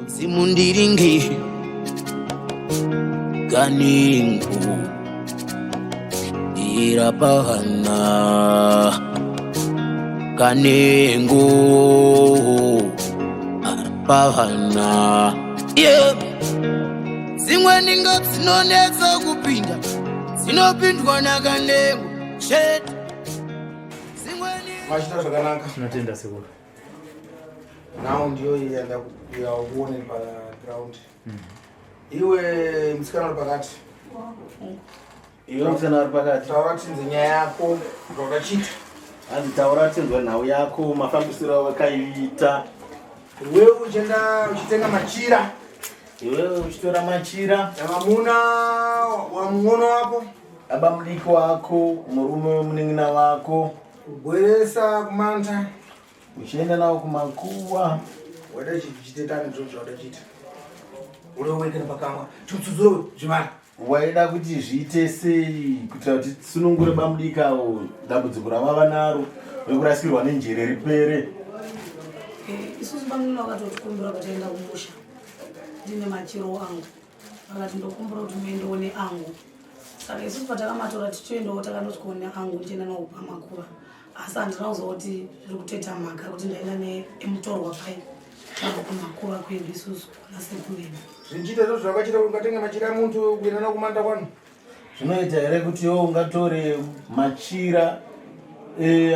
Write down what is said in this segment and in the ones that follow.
Simundiringi Kaningu Irapahana Kanengo Arapahana Yeah Dzimwe ninga dzinonetsa kupinda dzinopindwa nakanengo chete. Machita zvakanaka. Tinotenda sekuru. Now ndiyo iyi yandakuone pa ground. Iwe musikana uri pakati. Iwe musikana uri pakati. Taura tinze nyaya yako zvawakachita. Hanzi taura tinzwe nhau yako mafambisiro awakaiita. Iwewe uchienda uchitenga machira. Iwewe uchitora machira. Yavamuna wamuono wako. Baba mudiki wako, murume wemunin'ina wako. Kugweresa kumanta. Uchienda nawo kumakuwa. Wada chichitetani zvinhu zvawada chiita. Ureweke nepakamwa. Chimutsudzuro zvivana. Waida kuti zviite sei kuitira kuti tisunungure bamudiki avo dambudziko ravava naro rekurasikirwa nenjere ripere? Eh, isusu bamudiki vakatotikumbira kuti enda kumusha ndine machiro angu vakati ndokumbira kuti muendewo neangu saka isusu patakamatora tichitoendawo takandosvikawo neangu ndichienda nawo pamakuva asi handina kuziva kuti zviri kutoita mhaka kuti ndaenda neemutorwa pai tava kumakuva kwedu isusu kuna sekuru vedu Zvinchiita izvozvo zvakachiita kuti ungatenga machira emuntu kuenda nawo kumanda kwanu? Zvinoita here kuti iwe ungatore machira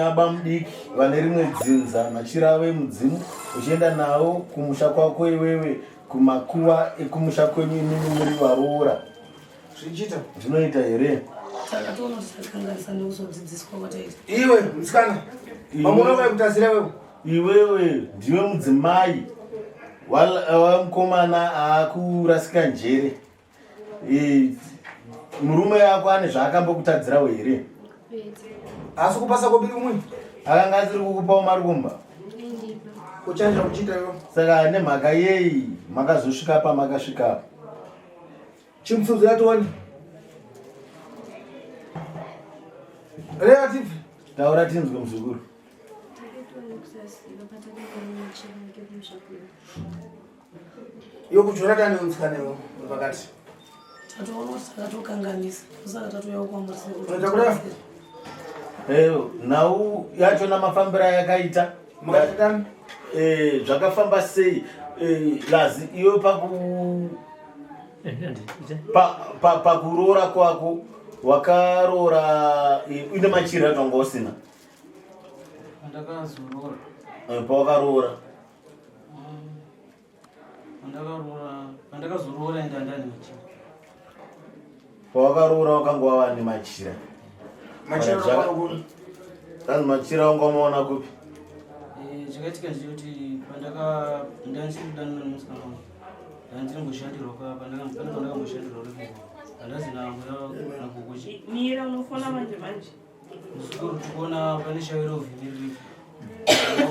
abamudiki vane rimwe dzinza, machira avo emudzimu, uchienda nawo kumusha kwako iwewe, kumakuva ekumusha kwenyu imimi muri varoora? Zvinchiita. Zvinoita here? Takatoona kuti takanganisa nekuzodzidziswa kwataita. Iwe musikana, vamuna vaikutazira iwewe. Iwewe ndiwe mudzimai wamukomana aakurasika njere. E, murume yako ane zvaakambokutadzirawo here? Asi kupasa kobiri kumwe? Akanga asiri kukupawo mari kumba? Kuchanjira kuchiita iwe. Saka nemhaka yei makazosvika pamakasvika? Chimutsudzira tione. Relative. Taura tinzwe muzukuru. Iwe kuchora tani musikana iwe uri pakati. Tatoona kuti takatokanganisa saka tatouya kwamuri Unoita kudaro? Eh, nhau yachona mafambiro ayakaita Makatitani? Eh, zvakafamba sei Eh, lazi iwe paku pakuroora kwako wakaroora eh, uine machira acho wanga usina Pandakazoroora. Eh, pawakaroora Pandakaroora, pandakazoroora enda ndani machira. Pawakaroora wakanga wava nemachira. Machira wakaona kupi? Tanzi machira wanga wamaona kupi? Eh, chakaitika ndechekuti pandaka ndandisiri kudanana nemusikana wangu. Ndandinomboshandirwa kwa pandaka pane pandakamboshandirwa uri Andazi na nagogo chi. Mira unofona manje manje. Muzukuru tikuona pane shavi reuvhimi riripo.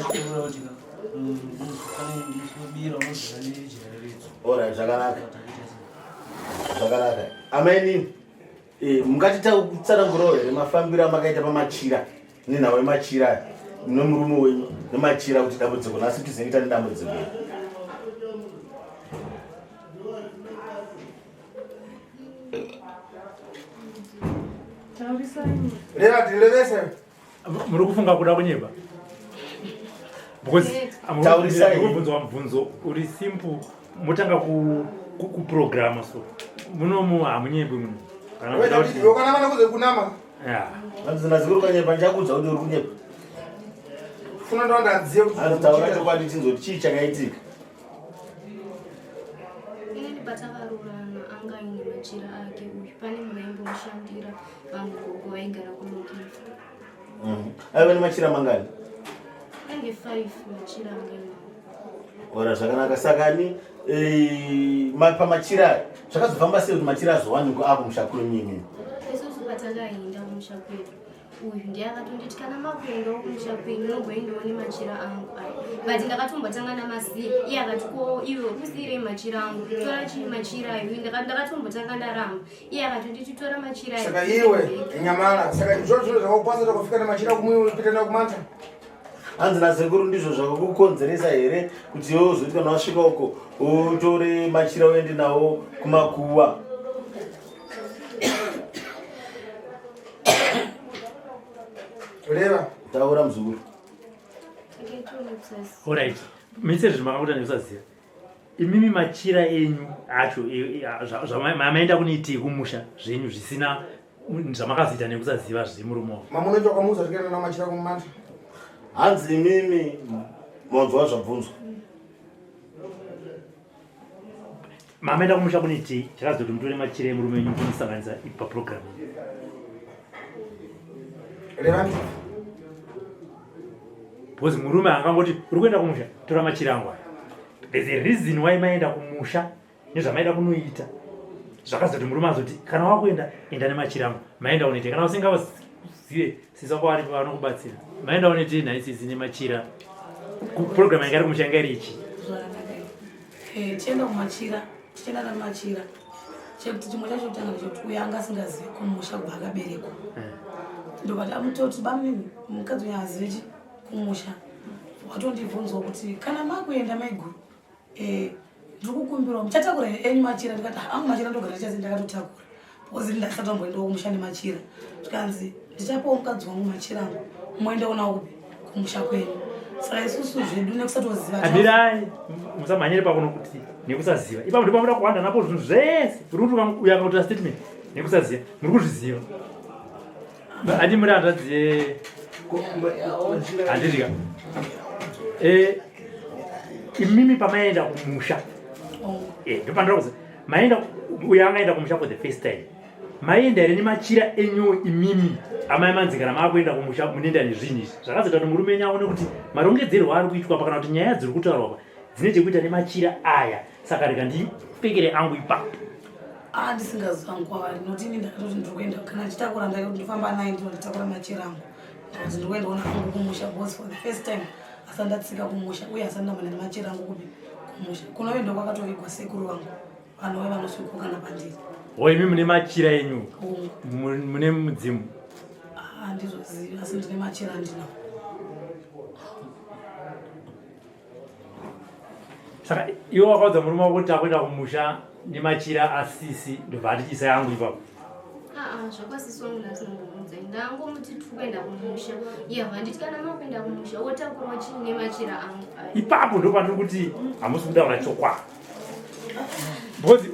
Uchitaura kuti ka pane musi webira unozara nejira reretso. Alright, zvakanaka. Zvakanaka. Amaini, eh, mungatitsanangurawo here mafambiro amakaita pamachira nenhau yemachira aya nemurume wenyu nemachira kuti dambudziko nhasi tizenge tane dambudziko iri. Muri kufunga kuda kunyeba because Taurisai. kubvunzwa mubvunzo uri simple motanga kuprograma so munomu hamunyebwi muno kana kuda kuti Yokanama nekuze kunama. Yeah. Hanzi nazikuru kanyepa ndichakuudza kuti uri kunyepa. Funa ndondadziye kuti Hanzi taura chokwadi tinzwe kuti chii chakaitika. Inini patakaroorana anga aine machira ake uyu pane munhu aimbomushandira vangu gogo vaigara kuLokifa. Aiva nemachira mangani? Ainge 5 machira anga ainawo. Ora zvakanaka saka ni eh, pamachira aya zvakazofamba sei kuti machira azowanikwa akumusha kwenyu imimi? Isusu patakaenda kumusha kwedu uyu ndiye akatonditi kana makuendawo kumusha kwenyu nomboendawo nemachira angu aya but ndakatombotanga namasiye iye akati ko iwe ukusiyirei machira angu tora chii machira ayo ndakatombotanga ndaramba iye akatonditi tora machira ayo Saka iwe nyamala saka izvozvo zvakakupasa takufika nemachira kumwe upita nawo kumanta. Hanzi nasekuru ndizvo zvakakukonzeresa here kuti iwe uzoti kana wasvika uko utore machira uende nawo kumakuva? Reva. Taura muzukuru. Alright. Mise zvinhu makakuta nekusaziva. Imimi machira enyu acho zvamaenda kunoitei kumusha zvenyu zvisina zvamakazoita nekusaziva zvemurume wako. Mamunoita wakamuudza tikaenda nawo machira kumumanda. Hanzi imimi manzwa zvabvunzwa. Mamaenda kumusha kunoitei chakazoti mutore machira emurume wenyu kunosanganisa paprogram. Revani. Because murume akangoti uri kuenda kumusha tora machira angu aya. There's a reason why maenda kumusha nezvamaida kunoita zvakazoti murume azoti kana wakuenda enda nemachira angu maenda unoita kana usingazive sisi wako varipo vanokubatsira maenda unoitei nhai sisi nemachira program yanga iri kumusha yanga iri ichi zvakanaka eh, tienda kumachira tichienda namachira chekuti chimwe chacho kutanga ndechekuti uyo anga asingazivi kumusha kubva akaberekwa eh. ndobva tamutoti bamnini mukadzi uyo azive chi kumusha watondibvunzwa kuti kana makuenda maiguru eh, ndiri kukumbirawo muchatakura here enyu machira ndikati angu machira ndogara ndichazi ndakatotakura because ndasati amboendawo kumusha nemachira zvikanzi ndichapawo mukadzi wangu machira angu moendawo nawo kupi kumusha kwenyu saka isusu zvedu nekusatoziva amirai musamhanyire pakuno kuti nekusaziva ipapo ndipo pamuda kuwanda napo zvinhu zvese uri kuti uyo akakutora statement nekusaziva muri kuzviziva andi muri hanzvadzi handidya eh, imimi pamaenda kumusha eh, ndopandira kuzi maenda uyo angaenda kumusha for the first time maienda here nemachira enyuwo imimi amai manzi kana maakuenda kumusha munoenda nezvinhu izvi zvakazoita kuti murume enyu aone kuti marongedzerwo ari kuitwa pa kana kuti nyaya dziri kutaurwa pa dzine chekuita nemachira aya saka rega ndipfekere angu ipapo ah, ndisingaziva angu kwavari nokuti ini ndakatoti ndiri kuenda kana ndichitakura ndakati ndofamba naye ndino nditakura machira angu ndakati ndiri kuenda ona angu kumusha because for the first time asati ndatsika kumusha uye asati ndamboenda nemachira angu kupi kumusha kunove ndokwakatovigwa sekuru vangu vanove vanosviko kana pandiri ho imi mune machira enyu mune mudzimu handizozivi ah, asi ndine machira andinawo saka iwe wakaudza murume wako kuti takuenda kumusha nemachira asisi ndobva ati isa yangu ipapo aa zvakwasisi wangu ndasinombomuudza ndangomuti tiri kuenda kumusha iye handiti kana makuenda kumusha wotakurwa chii nemachira angu ipapo ndopandiri kuti hamusi kutaura chokwadi because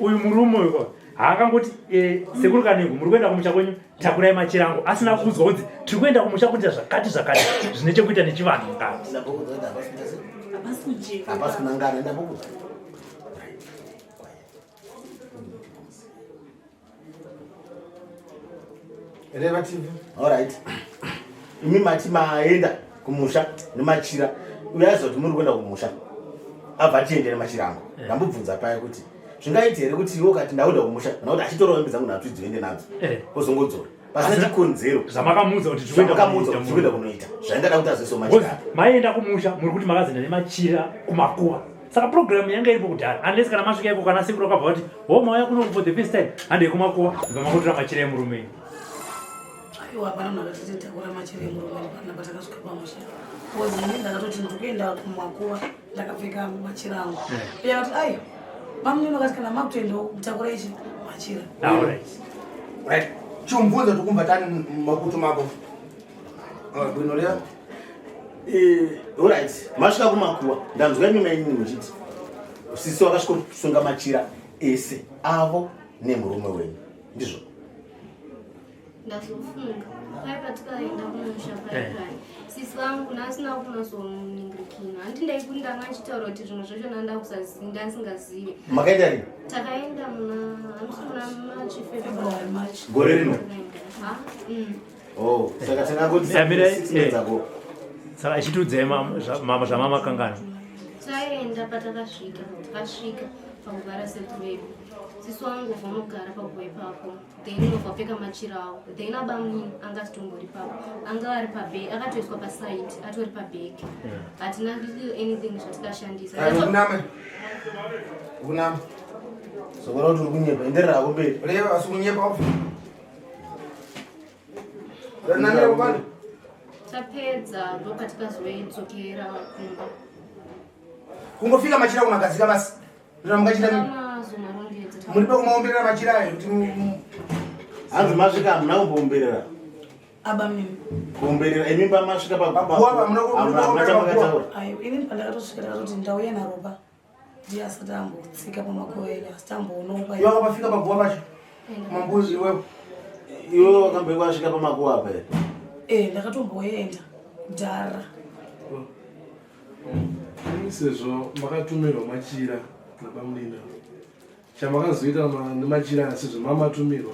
uyu murume uyu haakangoti eh, sekuru kanengo muri kuenda kumusha kwenyu takurai machira angu asina kuudzwa kunzi tiri kuenda kumusha kuita zvakati zvakati zvine chekuita nechivanhu mukati hapasi kunangana ndambokuudza Reva TV. Alright. Imi mati maenda kumusha nemachira. Uyo aiziva kuti muri kuenda kumusha. Abva atiende nemachira angu. Eh. Ndambobvunza paya kuti zvingaite here kuti iwe ukati ndakuenda kumusha kana kuti achitorawo hembe dzangu nhatu idzi uende nadzo. Eh. Ozongodzora. Pasina chikonzero. Zvamakamuudza kuti tiri kuenda kunoita. Zvaingada kuti azoisawo machira. Maenda kumusha muri kuti makazoenda nemachira kumakuva. Saka program yanga iripo kudhara unless kana masvika iko kana sekuru akabva vati ho mauya kuno for the first time handei kumakuva ndibva mangotora machira emurume enyu. Aiwa hapana munhu akatiti takura machira emurume pana patakasvika pamusha because ini ndakatoti ndiri kuenda kumakuva ndakapfeka machira angu eh. uye akati aiwa bamunini vakati kana makutoendawo kutakura ichi machira. Ah, alright. Right. Chimbvunza tokumva tani makutu mako. Ah, bwino riya. Eh, alright masvika kumakuwa ndanzwa imi mainini muchiti sisi wakasvika kusunga machira ese avo nemurume wenyu ndizvo ndazofunga pai patikaenda kumusha pai eh. pai sisi vangu nasina kunazoningirikina handi ndaikuti ndanga ndichitaura kuti zvimwe zvacho ndandakusazindasingazive makaenda rini takaenda muna hamusi muna march february gore rino mm. Oh, saka takangoti six minutes ago. Saka ichitiudzai zvamamakangana. Taenda patakasvika, takasvika pakugara sekuru vedu. Sisi wangu vanogara paguva ipapo. Then unobva pfeka machira awo. Then abamunini anga asitombori papo. Anga ari pabag, akatoiswa paside, atori pabag. Hatina anything zvatikashandisa. Kunama. Kunama. Sokora kuti uri kunyepa, enderera hako mberi. Reva asi kunyepa. Tapedza ndopatikazoidzokera kumba. Kungofika machira kumagadzika basi. Ndozvamungachita mimi. Tamazomarongedza. Muri pakumaomberera machira ayo kuti Hanzi masvika hamuna kumboomberera. Aba mimi. Kuomberera imi pamasvika Paguwa hamuna hamuna chamakataura. Ayo ini pandakatosvika ndakatoti ndauya naRopa. Ndiye asati ambotsika pamakuva enyu asati amboonawo Iwe wakapafika paguwa pacho. Mambuzi iwewe. Iwe wakambenge wasvika pamakuva apa here? Eh, ndakatomboenda kudhara. Sezvo makatumirwa machira nabamunina chamakazoita nemachira aya sezvo mamatumirwa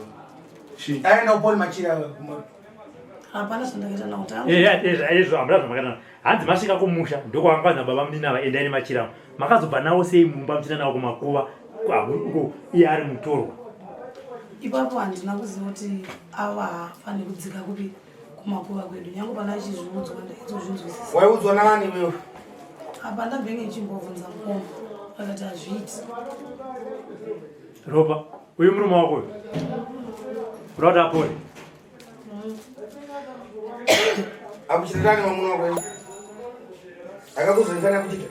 chii? Aenda kupoli machira. Hapana zvandakaita nawo tangu. Izvo hamuna zvamakaita nawo. Hanzi masvika kumusha ndokwanga kwanzi baba munini ava endai nemachira avo. Makazobva nawo sei mumba muchienda nawo kumakuva uko iye ari mutorwa? Ipapo handina kuziva kuti ava haafaniri kudzika kupi kumakuva kwedu nyange pana achizviudzwa ndaizozvinzwisisa. Waiudzwa nani iwewe? Apa ndabvenge ndichimbobvunza mukoma akati hazviiti. Ropa, uyu murume wako uyu. Unoda kuti apore? Akuchitirani mwamuna wako iwe? Akakuzoenzana kuchita?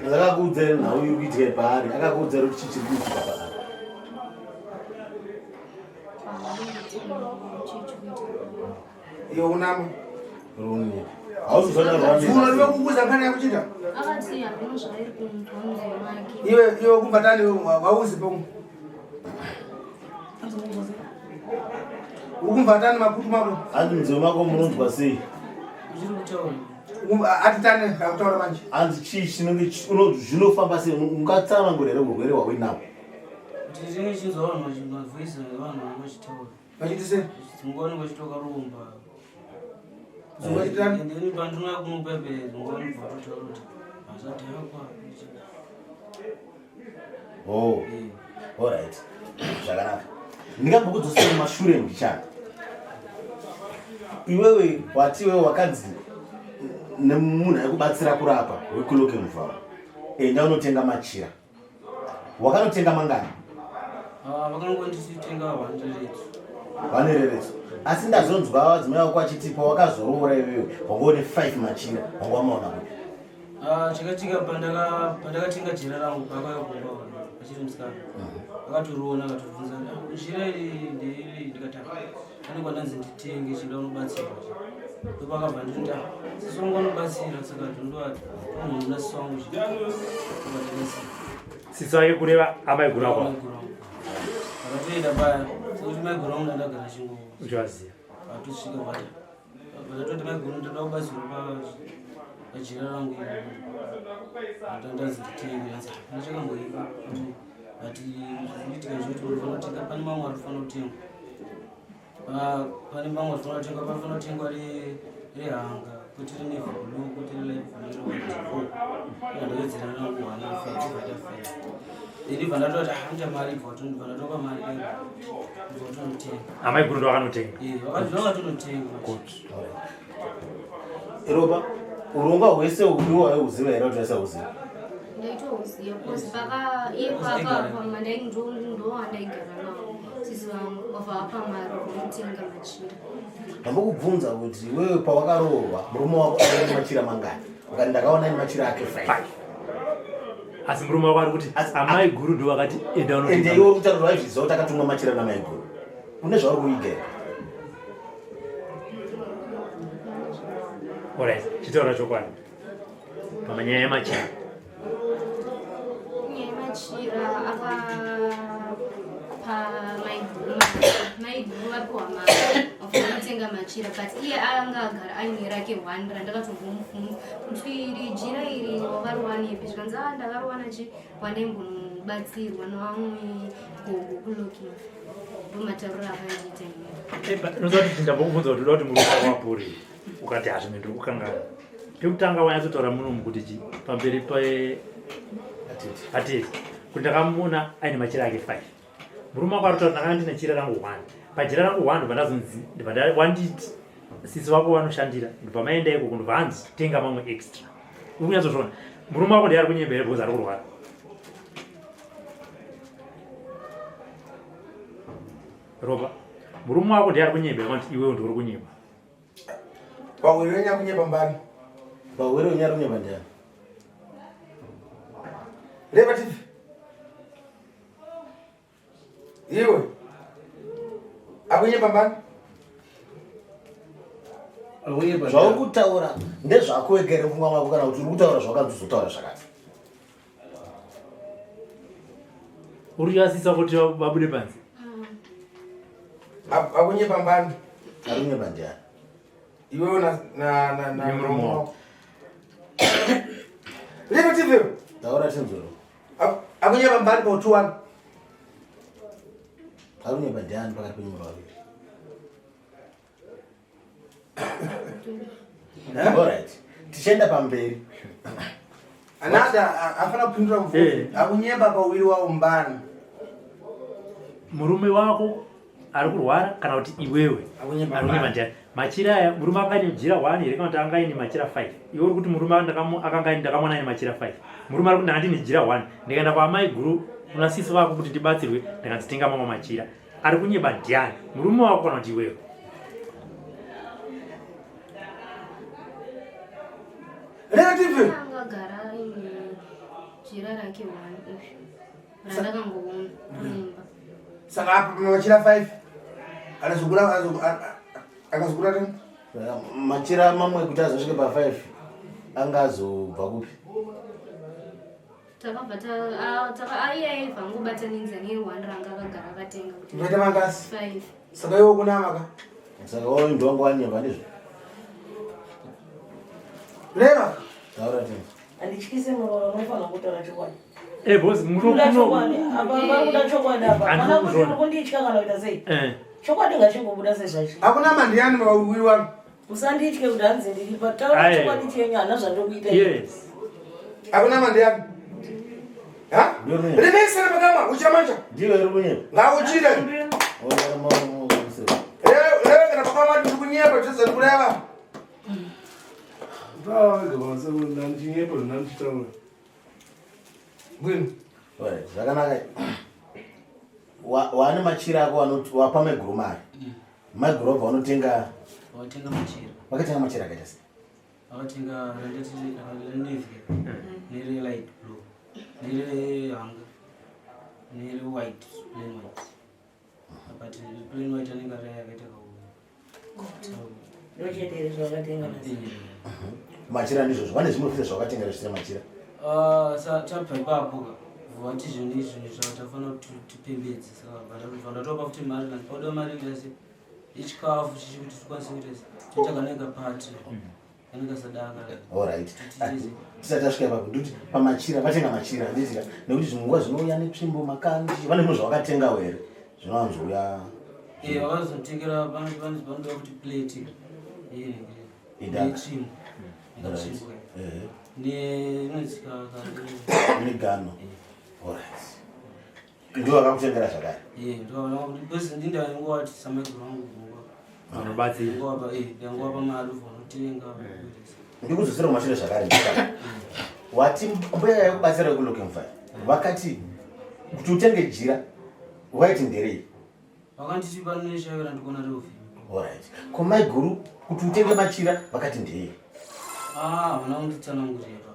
Akakuudza here nhau iri kuitika paari? Akakuudza here kuti chii chiri kuitika paari? Iwe unama. Rune. Hauzozana Zuva riwe kukuza nkhani yakuchita? Akati hameno zvairi kunzwa munzeve make. Iwe iwe kumva tani wauzi pomwe. Ukumva tani makutu mako? Hanzi munzeve mako munonzwa sei? Uchiri kutaura. Ati tani akutaura manje. Hanzi chii chinenge zvinofamba sei? Ungatsanangura here urwere hwauinahwo? Kuti chinenge chinzwa vanhu vachimavoice evanhu vanenge vachitaura. Vachiti sei? Dzimwe vanenge vachitokaromba. Dzimwe vachitani? Endeni pandinouya kuno pepe dzimwe vanobva vatotaura kuti hazvadhakwa. Oh. Alright. Zvakanaka. Ndingambokudzosera mumashure mbichana. Iwewe wati iwewe wakanzi nemunhu aikubatsira kurapa wekuloke muvharo. Enda unotenga machira. Wakanotenga mangani? Ah, vakanongonditenga vanereretso. Vanereretso. Asi ndazonzwa vadzimai vako vachiti pawakazoroora iwewe wanga une 5 machira wanga wamaona kupi? Ah, chakaitika pandakatenga jira rangu pakauya kumba achiri musikana akatoriona akatobvunza ah, jira iri ndeiri ndikati ah, pane kwandanzi nditenge chida unobatsirwa ndopakabva nditi ah, sisi wangu anobatsira saka ndondoa sisi wangu Sisi wake kureva amaiguru ako akatoenda paya sekuti maiguru wangu ndandagara chingo uchivaziva atosvika paya Ndatoti maiguru ndoda kubatsirwa pajira rangu iri. Ndandazi nditenge hanzi hapana chakamboipa. But zvinoitika zvekuti unofanira kutenga pane mamwe anofanira kutengwa. Pane mamwe anofanira kutengwa panofanira kutengwa rehanga kuti rine blue kuti rine blue rewhite. Ndowedzera rangu hana five vaita five. Ndibva ndatoti ah mari ibva ndibva ndatopa mari ibva tonotenga. Amaiguru ndo vakanotenga. Eh, vakatonotenga. Good. Ropa, urongwa hwese uhu waiuziva here kuti waisahuziva? Ndaitohuziva because paka iye paka pama ndai ndo ndo andaigara nawo sisi vangu vabva vapa mari kunotenga machira. Ndambokubvunza kuti iwewe pawakaroorwa murume wako aiva nemachira mangani? Ukati ndakaona ine machira ake 5. Asi murume wako ari kuti amai guru ndo vakati enda unotenga. Ende iwe uri kutaura waizviziva kuti akatumwa machira namai guru. Une zvauri kuiga here? Alright, chitaura chokwadi. Pamanyaya yemachira. Nyaya yemachira akapa maiguru maiguru vapiwa mari vafanira kutenga machira but iye anga agara aine rake one randakatombomubvunza kuti iri jira iri wakariwanepi zvikanzi a ndakariwana chi wandaimbonobatsirwa nevamwe gogo kulooking ndomatauriro akandiita ini. Eh, but unoziva kuti ndambokubvunza kuti uda kuti murume wako apore ukati hazvimwe ndiri kukanganwa pekutanga wanyatsotaura munomu kuti chi pamberi pe atete kuti ndakamuona aine machira ake 5 murume wako arikutaura ndakanga ndine chira rangu 1 pajira rangu 1 ndobva ndazonzi ndobva wanditi sisi vako vanoshandira ndobva maenda ikoko ndobva hanzi tenga mamwe extra uri kunyatsozviona murume wako ndiye ari kunyemba here because ari kurwara ropa murume wako ndiye ari kunyemba kuti iwewe ndiuri kunyemba. Pawiri wenya kunyepa mbani. Pawiri wenya kunyepa ndiani? Reva TV. Iwe. Akunyepa mbani? Zvauri kutaura ndezvako wega here mupfungwa mako kana kuti uri kutaura zvawakanzi uzotaura zvakati? Uri kuyasisa kuti vabude panze. Akunyepa mbani? Akunyepa ndiani? Iwewe na na na na Nemurume wako. Reva TV. Taura tinzwero. Akunyepa mbani pa 21? Akunyepa ndiani pakati penyu muri vaviri? Alright. Tichienda pamberi. Another afana kupindura mubvunzo. Eh. Akunyemba pawiri wawo mbani. Murume wako ari kurwara kana kuti iwewe Akunyemba ari kunyemba mbani. ndiani? Machira aya murume anga aine jira 1 here kana kuti anga aine machira 5? Iwe uri kuti murume akanga aine ndakamuona aine machira 5. Murume ari kuti ndanga ndine jira 1. Ndikaenda kwaamai guru kuna sisi vako kuti ndibatsirwe ndikanzi tenga mamwe machira. Ari kunyeba ndiani? Murume wako kana kuti iwewe? Relative. Angagara aine jira rake one uyu randakangoona mumba. Saka apa machira 5. Anazokura akazokura tani? Machira mamwe kuti azosvike pa 5 anga azobva kupi? Takabva ta aiye aibva angobatanidza ne1 ranga akagara akatenga kuti Unoita mangasi. 5. Saka iwe kunama ka. Saka wewe ndio wanga wanyeba ndizvo? Reva. Taura tini. Handityise muroora unofanira kutaura chokwadi. Eh boss muno Kuda kuno chokwadi apa pari kuda chokwadi apa. Handisi Kana kuti kuzviona. uri kunditya kana kuita sei? Eh. Chokwadi ngachingobuda sezvachiri. Hakuna mandiyani mawiri wanu. Usanditye kuti hanzi ndiri pa taura Aye. chokwadi chenyu hana zvandokuita. Yes. Hakuna mandiyani. Ha? Ndiwe Revesa pakamwa uchamanja. Ndiwe uri kunyepa. Ngauchire. Ona maono. Reva kana pakamwa ndiri kunyepa chese kureva. Taura vega vanse ndandichinyepa zvandandichitaura. Bwino. Alright, zvakanaka. Wane machira ako anoti wapa maiguru mari. Maiguru wabva vanotenga Vakatenga machira. vakatenga machira akaita sei? Vakatenga randati renavy nere light blue nere hanga nere white plain white. But plain white anenge ari akaita kau. Ndochete here zvavakatenga nhasi. Machira ndizvozvo. Vane zvimwe futi zvavakatenga zvisiri machira. Ah, tabva ipapo ka vati zvinhu izvi zvatafanira kuti tipembedze saka bva ndatopa futi mari kana paudiwa mari kuita se yechikafu chichi kuti tikwanise kuita se toita kanenge pati kanenge sadaka Alright. Tisati tasvika ipapo ndikuti pamachira vatenga machira handitika nekuti zvimwe nguva zvinouya netsvimbo makanji vane zvimwe zvavakatengawo here zvinowanzouya Eh, vakazotengera panodiwa kuti plate Idaka. netsvimbo Alright. netsvimbo Ehe. neinonzi migano. Alright. Ndiwo vakakutengera zvakare. ndindaingowati samaiguru vangu Vanobatsira. ndangowapa mari vanotenga Ndikudzosera kumashure zvakare ndikati. Wati mbuya yakubatsira yekuLooking vakati kuti utenge jira waiti nderei? Vakanditi pane shavi randikuona reofi. Alright. Ko maiguru kuti utenge machira vakati ndei? Ah, havana kunditsanangurira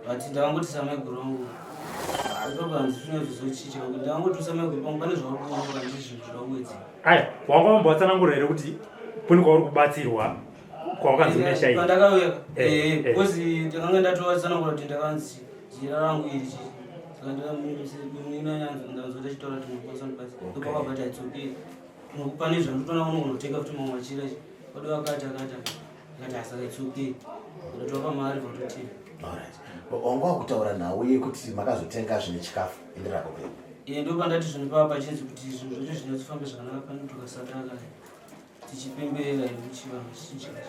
but ndakangoti samaiguru vangu ipapo handisina zvizochicha ndakangoti samaiguru pangu pane zvauri kuona kandi zvinhu zvida kuwedzera. Aya, wanga wambovatsanangura here kuti kune kwauri kubatsirwa kwawakanzi une shayi? Pandakauya because ndakanga ndatovatsanangura kuti ndakanzi jira rangu iri chii saka ndinanyanzo ndanzwa tachitaura kuti munokwanisa kundibatsira ndopakabva taitsoke pane zvandotoona unogonotenga futi mamwe machira wadi wakati akati akati asaka it's okay ndatopa mari vatotenga. Alright. Wanga wakutaura nhau yekuti makazotenga zvine chikafu enderako mberi. Iye ndo pandati zvinhu papa pachinzi kuti zvinhu zvacho zvinofambe zvakanaka pane tukasadaka tichipembera chivanhu chichidya.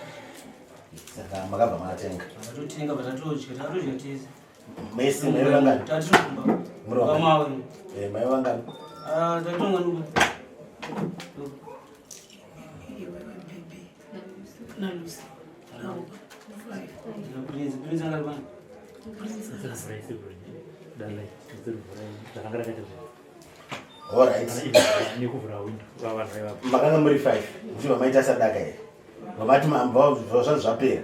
Saka makabva makatenga. Takatotenga patatodya takatodya tese. Mese maiva vangani? Tatiri kumba. Muri vangani? Vamawe. Eh, maiva vangani? Ah, tatonga nuku. Nalusi. Rauba. Five. Na Prince, Prince anga ari pano. Alright. Nekuvhura window vanhu vaivapa. Makanga muri 5. Muchibva maita sadaka here? Vavati zvanzi zvapera.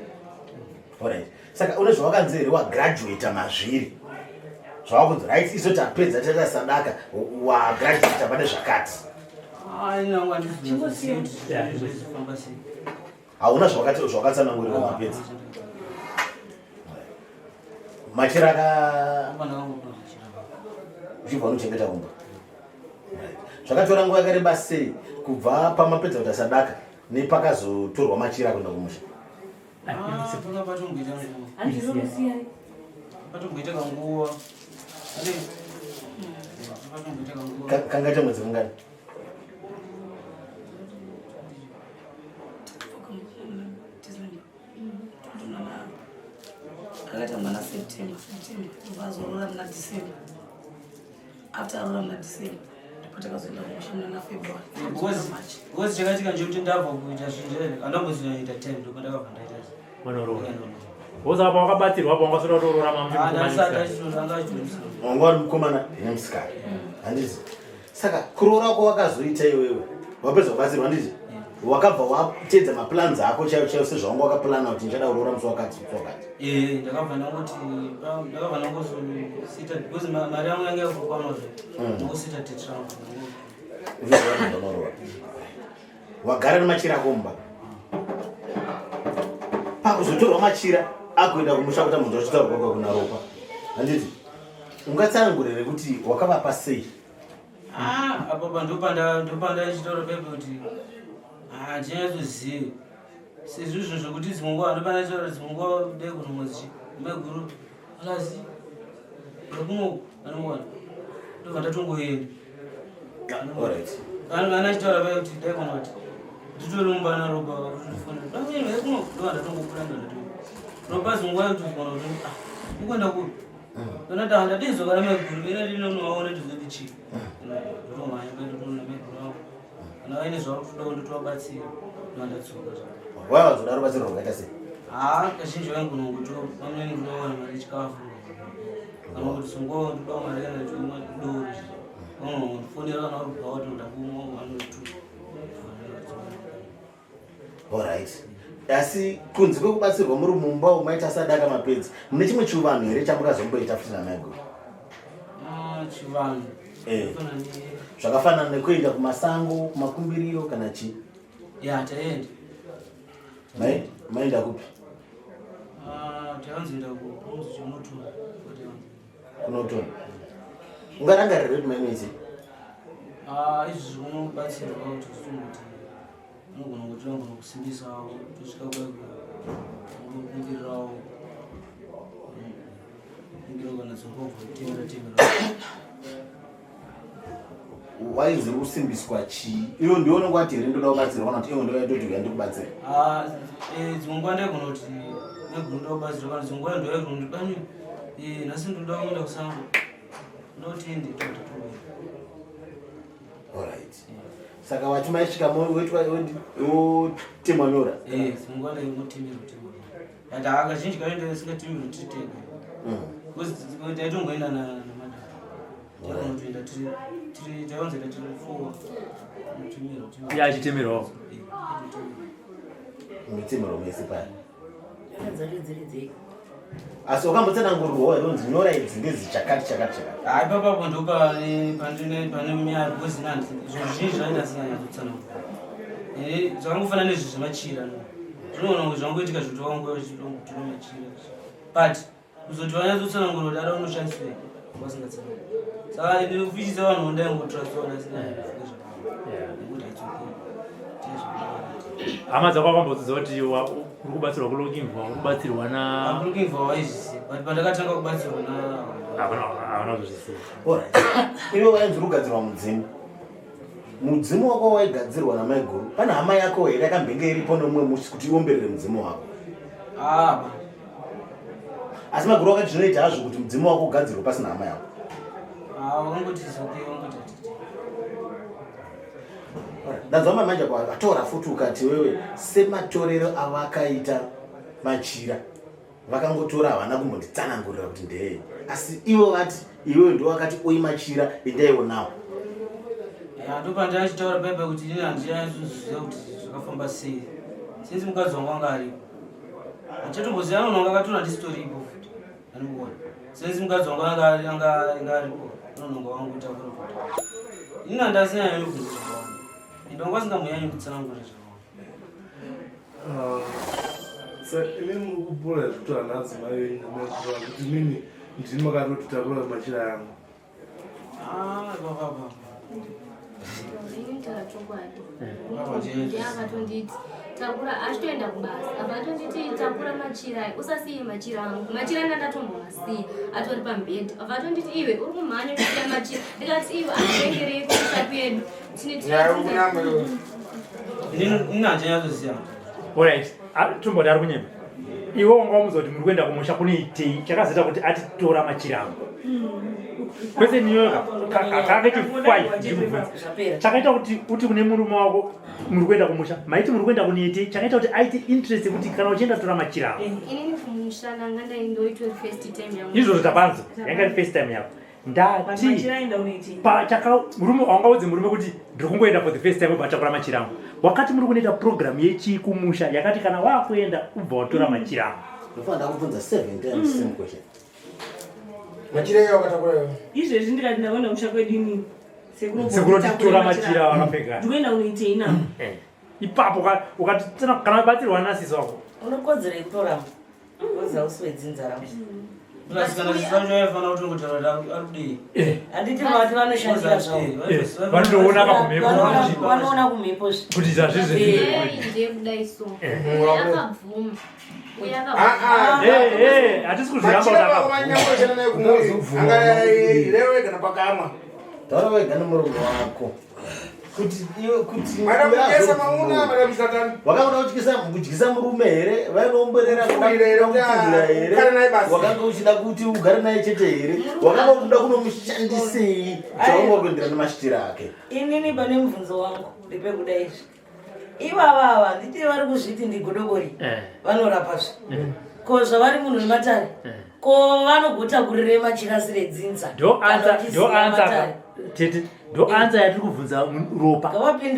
Alright. Saka une zvawakanzi here wagraduata mazviri? Zvawakunzi right isu tapedza taita sadaka wagraduata pane zvakati. Hauna zvawakati zvawakatsanangurira mapedza. Machira aka uchibva unochengeta kumba. Zvakatora nguva yakareba sei kubva pamapedza kuita sadaka nepakazotorwa machira kuenda kumusha? Kangaita mwedzi mungani? Akaita mwana September, September, ndobva muna December. After aroora muna December, ndipo takazoenda kumusha muna February. Because chakaitika ndechekuti ndabva kuita zvinhu andambozoita time ndipo ndakabva ndaita. Wanoroora. Woza apa wakabatsirwa apa wangasoda kutoroora mamwe. Wanga uri mukomana nemusikana. Handiti? Saka kuroora kwawakazoita iwewe wapedza kubatsirwa handiti? Wakabva wateedza maplans ako chaiwo chaiwo sezvawanga wakaplana kuti ndichada kuroora musi wakati musi wakati. Eh, ndakabva ndangoti ndakabva ndangozosita because mari yangu yange yakukwana zve. Mm. Ndangosita date rangu. Ndonoroora. Wagara nemachira ako mumba. Pakuzotorwa machira agoenda kumusha kuti munhu achitaurwa kwa kuna ropa. Handiti? Ungatsanangure here kuti wakavapa sei? Ah, apo pa ndopanda ndopanda chitaura pepe kuti ah ndinyatsozive sezvo izvo zvekuti dzimwe nguva ndopanda chitaura dzimwe nguva dai kunomwedzi maiguru akazi nekuno anowana ndobva ndatongoenda Alright. Vanhu vana chitaura vaye kuti dai kuona kuti nditori mumba naropa vakutondifonera pamweni kuno ndobva ndatongobuda ndondato ropa dzimwe nguva yekuti kuona kuti ah ukuenda kupi Ndonata ndadizwa kana maiguru vena ndinonovaona ndizoti chii. Ndotomhanya kuenda kunoona maiguru vangu. Kana vaine zvavari kutodawo ndotovabatsira. Ndovandatsoka zvakare. Waivazoda rubatsiro rwakaita sei? Haa kazhinji vangu nongoto vamweni ndinowana mari yechikafu. Kana kuti sungo ndodawo mari kana yekumwa doro. Vanondifonera kana uri kubva wati ndoda kumwa one or two. Alright. Asi kunze kwekubatsirwa muri mumba umu maita sadaka mapedzi, mune chimwe chivanhu here chamukazomboita futi namaiguru? Ah, chivanhu. Eh. Zvakafanana nekuenda kumasango, kumakumbiriro kana chii? Ya, taenda. Mai, maenda kupi? Ah, takanzoenda ku kunotora. Kunotora. Ungarangarira kuti mainoiti? Ah, izvi zvinobatsirwa kuti zvitongoti unogona kuti unogona kusimbisawo tosvika kwakukumbirirawo kumbira kana dzongobva kutemera temera wainzi usimbiswa chii iwe ndiwe unenge wati here ndoda kubatsirwa kana kuti iwe ndiwe waitoti uya ndikubatsira ah, eh, dzimwe nguva ndaigona kuti maiguru ndoda kubatsirwa kana dzimwe nguva ndoyaigona kuti bani eh, nhasi ndoda kuenda kusango ndotende totatoa Alright. Saka wati maisvika wotemwa nyora? Eh, dzimwe ingotemerwa temwa. But haa kazhinji kacho ndisingatemerwi tiri tega. Because taitongoenda namadam. Taitoenda tiri tiri taiwanzoenda tiri four. Temerwa temerwa. Iye achitemerwawo. Mutemerwa mese paya. Nyora dzacho dziri dzei? Asi wakambotsanangurirwawo here kunzi nyora idzi ndedzi chakati chakati chakati? Hayi papapo ndo pane pane pane nyaya because nani zvinhu zvizhinji zvaenda asinganyatotsanangura. Eh, zvakangofanana nezvi zvemachira no. Zvinoona kunge zvangoitika zvekuti wanguva uchitongotora machira. But kuzoti vanyatsotsanangura kuti ada unoshandiswei vasingatsanangura. Saka ini kufichisa vanhu ndaingotrust vana asinganyatsofika zvakanaka. Nekuti it's okay. Hama dzako wakambodzidza kuti uri kubatsirwa kulooking for uri kubatsirwa na I'm looking for waizvisi but pandakatanga kubatsirwa na havana kuzvisiya. Alright. Iwe wainzi uri kugadzirwa mudzimu. Mudzimu wako waigadzirwa namaiguru. Pane hama yako here yakambenge iripo nemumwe musi kuti iomberere mudzimu wako? Ah, Asi maiguru wakati zvinoita hazvo kuti mudzimu wako ugadzirwe pasina hama yako. ah, wakangoti it's okay, wakangoti hatiti. Ndanzwa mamanja kwatora futi ukati wewe sematorero avakaita machira vakangotora havana kumbonditsanangurira kuti ndeyei asi ivo vati iwewe ndiwo vakati oi machira endaiwo nawo. Ya, ndopandachitaura paipa kuti ini handinyatsoziva kuti zvakafamba sei. Since mukadzi wangu anga aripo. Handichatomboziva anononga akatora ndisitoripo futi. Andikuona. Since mukadzi wangu anga anga anga aripo, anononga wangu kutakura futi. Ini handasina yayobvunza zvakawanda. Ende wanga usingamunyanyi kutsanangura zvakawanda. Ah, sa imi muri kupura zvekuti anadzimai venyu namaikuru kuti mimi ndini makatotitakura machira angu. Ah, baba baba. Ini nditaura chokwadi. Ndiye akatonditi takura achitoenda kubasa apa atonditi takura machira aya usasiye machira angu machira anga ndatombomasiya atori pamubhedha apa atonditi iwe uri kumhanya kusiya machira ndikati iwe anovengerei kumusha kwedu tine Ini handinyatsoziva. Alright, ah, tomboti ari kunyema. Iwe wanga wamuudza kuti muri kuenda kumusha kunoitei chakazoita kuti atitora machira angu. Kwese niyo kake chifai ndikubvunza. Chakaita kuti uti kune murume wako muri kuenda kumusha, maiti muri kuenda kunoitei chakaita kuti aite interest yekuti kana uchienda tora machira angu. Inini kumusha ndanga ndaindoitwa first time yangu. Izvozvo tapanzwa, yanga iri first time yako. Ndati pachaka murume wangaudze murume kuti ndiri kungoenda for the first time ubva atakura machira angu. Wakati muri kunoita program yechii kumusha yakati kana wakuenda ubva watora machira angu. Ndofanira ndakubvunza seven times same question. Machira iye wakatakura iwe. Izvezvi ndikati ndakuenda kumusha kwedu inini. Sekuru titora machira wakapfeka. Ndikuenda kunoitei nawo? Eh. Ipapo ukati kana batsirwa nasisi wako. Unokodzera yekutoramba. Kozi hausi wedzinza rangu. Handiti vati vanoshandira zvavo. Vanotoona pakumhepo. Vanoona kumhepo zve. Kuti zvazvizvi. Ndiye kudai so. Akabvuma. Hatisi kuzviramba kuti pakamwa. Taura wega nemurume wako. Kuti iwe kuti wakaona kutyisa kudyisa murume here vainomborera kuda here wakanga uchida kuti ugare naye chete here wakanga uchida kunomushandisei chaunga kuenderana nemashitiro ake. Inini pane mubvunzo wangu ndepekuda izvi. Ivava ava handiti vari kuzviti ndigodobori eh. vanorapa zve eh. ko zvavari munhu wematare eh. ko vanogotakurirei machira asiri edzinza ndo ansa tete ndo ansa yatiri kubvunza ropa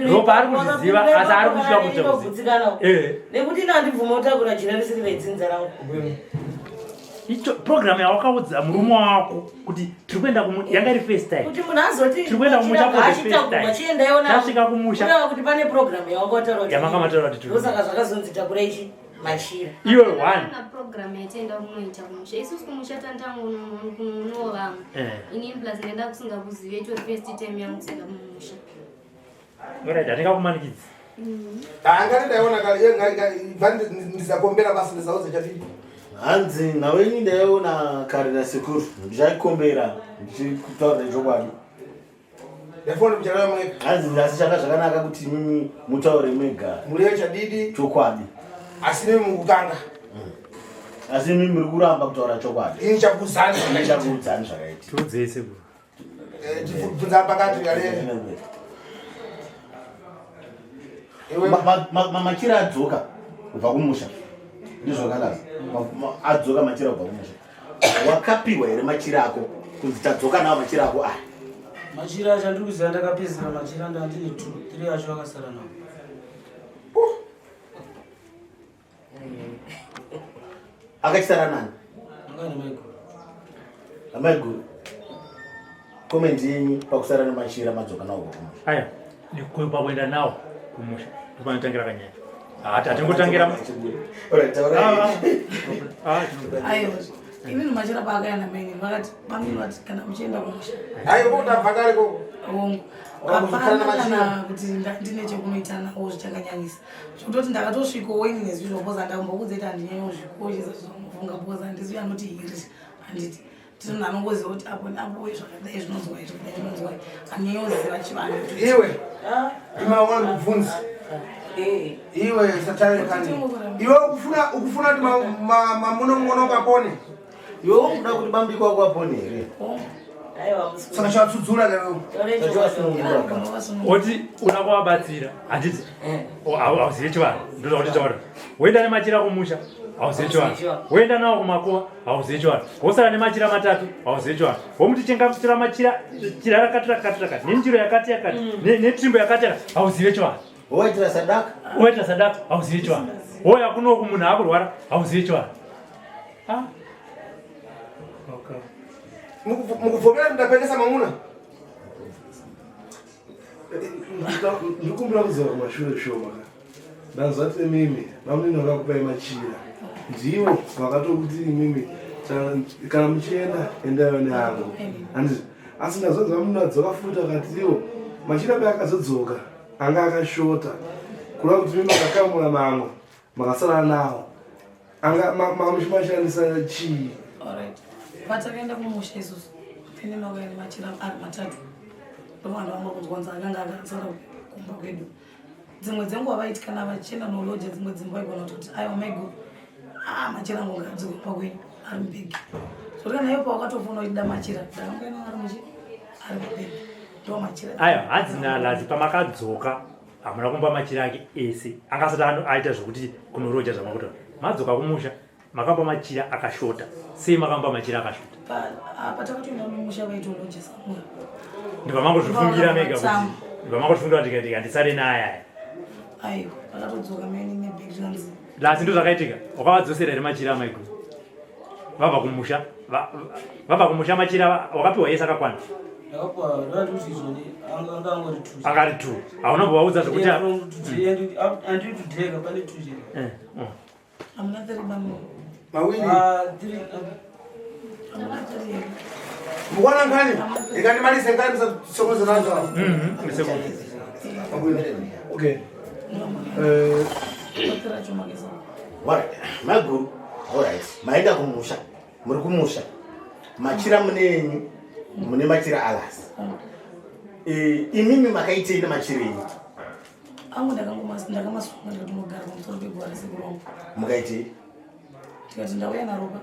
ropa ari kuzviziva asi ari kutya kutya nekuti ina handibvuma kutakura jira risiri redzinza rangu icho program yawakaudza murume wako kuti tiri kuenda kumu yanga iri first time kuti munhu azoti tiri kuenda kumusha for the first time tasvika kumusha kureva kuti pane program yawanga wataura yamanga mataura kuti ndosaka zvakazonzi takura ichi machira iwe one na program yatienda kunoita kumusha isusu kumusha tantangunonowo vamwe eh. inini plus ndaenda kusingakuzive itori first time yangu kusvika mumusha Alright, handingakumanikidzi. Angati ndaiona kare bva ndizakombera basi ndizaudza chadii. Hanzi nhau yenyu ndaiona kare nasekuru ndichaikombera ndichikutaurira chokwadi. Ndafona kucharara mwega. Hanzi asi changa zvakanaka kuti imimi mutaure mega. Muriyo chadidi. Chokwadi. Asi nemi mukutanga. Asi imimi muri kuramba kutaura chokwadi. Ini chakuudzani zvakaita. Chakuudzani zvakaita. Tiudzei sekuru. Bvunza pakati kare. Machira adzoka kubva kumusha. Ndizvo kalazi. Adzoka machira kubva kumusha. Wakapiwa here machira ako kunzi tadzoka nawo machira ako aya? Machira acho andiri kuziva ndakapedzera machira ndandine 2 3 acho akasara nawo. Akachisara nani? Amaiguru. Comment yenyu pakusara nemachira madzoka nawo kumusha. Aya, pakuenda nawo kumusha. Ndopanotangira kanyaya. Ah, tatingotangira. Alright, taura. Ah, ah, inini machira paakaya namainini vakati bamini vati kana muchienda kumusha aiwa kutabva kare koko hongu hapana kana kuti ndine chekunoita nawo zvichakanyanyisa zvekutoti ndakatosvikowo ini nezvizvo bcoz handambokudza kuti handinyanyo zvikoshesa zvamufunga bcoz handisi uyo anoti iri handiti tiri munhu anongoziva kuti apo neapo zvakadai zvinonzwa izvi kudai zvinonzwa handinyanyoziva chivanhu iwe imaona kubvunza iwe satare kani iwe ukufuna ukufuna kuti mamuno munono kapone iwe ukuda kuti bambiko wako apone here saka chatsudzura oti una kuvabatsira handiti hauzive chivanhu ndozvakuti taura woenda nemachira kumusha hauzive chivanhu woenda nawo kumakuva hauzive chivanhu wosara nemachira matatu hauzive chivanhu womuti chengatura machira chira rakati rakati rakati nendiro yakati yakati netsvimbo yakati yakati hauzive chivanhu woitira sadaka woitira sadaka hauzive chivanhu. Woya kunoku munhu akurwara hauzivi chivanhu. Ah. Okay. Mukubvomera ndapengesa mamuna? Ndikumbira kudzoka kumashure shoma ka. Ndanzwa kuti imimi vamunini vakakupai machira. Ndivo vakatokuti imimi kana muchienda endaiwo neangu. Handiti asi ndazonzwa vamunini vadzoka futi vakati ivo machira paakazodzoka anga akashota kureva kuti mimi makakamura mamwe makasara nawo anga mamushimashandisa chii patakaenda kumusha isusu tine makauya nemachira ari matatu ndovanhu vamwe kunzwa kunzi akanga akasara kumba kwedu dzimwe dzenguva vaiti kana vachienda noloja dzimwe dzimba vaigona kutoti aiwa maiguru ah, machira angu ngaadzoke kumba kwenyu ari mubhegi zvokuti kana iwe pawakatofona uchida machira ndakangoenda ari muchi ari mubhegi ndo machira aiwa hanzi nalazi pamakadzoka hamuna kumba machira ake ese anga asati aita zvekuti kunoroja zvamakuta madzoka kumusha makamba machira akashota sei makamba machira akashota patakatoenda mumusha vaitolojesa mura ndibva mangozvifungira mega kuti ndibva mangozvifungira kuti ndikati handisare naye aya aiwa akatodzoka meni nebhegi zvanzi lasi ndo zvakaitika wakavadzosera here machira amaiguru vabva kumusha vabva kumusha machira wakapiwa yese akakwana akari two hauna kuvaudza zvekuti eh, oh. Mukwana nkhani ikandimalize nkhani musasokoza nazo. Okay. Eh, Maguru, alright. Maenda kumusha. Muri kumusha. Machira mune enyu. Mune machira alas. Eh, imimi makaitei nemachira enyu? Angu ndakamasunga ndikatonogara pamusoro peguva rasekuru wangu. Mukaitei? Tikati ndauya naropa.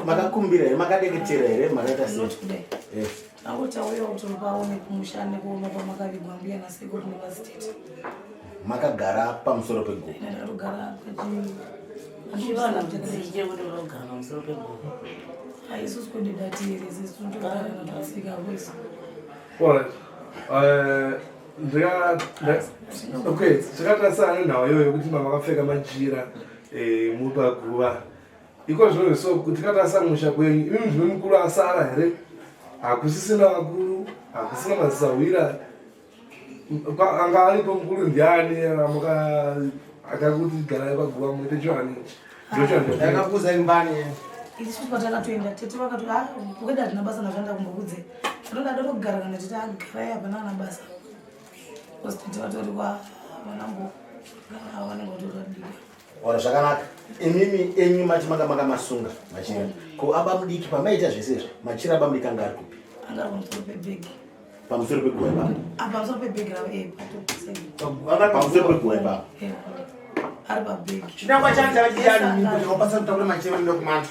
Makakumbira here makadeketera here makaita sei? Not kudai. Eh. Angoti auya kuti paone kumusha nekuona kwamakavigwa mbuya nasekuru nemadzitete. Makagara pamusoro peguva. Ine ndakatogara Chivanhu chidzidye kuti unogara pamusoro peguva. Isusu kwedu datiri isusu tinotogara natotsika voice. Alright. Eh, okay, takatasana nenhau iyoyo yekuti mama vakapfeka majira eh, muri paguva. Iko zvino so kuti tikatarisa musha kwenyu, imi ndimi mukuru asara here? Hakusisina vakuru, hakusina mazisahwira. Anga aripo mukuru ndiani amuka akakuti garai paguva muite chivanhu ichi? Ndakakuza imbani. Isusu patakatoenda tete vakati ah kweda hatina basa nazvo ndakumbokudze. Tinoda totogara kana tete agarai hapana kana basa. Because tete vatori kwa vanambo vanenge vatori vadiki. Ora zvakanaka. Imimi enyu mati manga manga masunga machira. Ko aba mudiki pamaita zvese izvi machira aba mudiki anga ari kupi? Anga ari pamusoro pebhegi. Pamusoro peguva ipapo. Ah, pamusoro pebhegi ravo eh pamusoro peguva ipapo. Eh, ari pabhegi. Chinangwa changu chava chiyani kuti wakwanisa kutakura machira ndokumanta.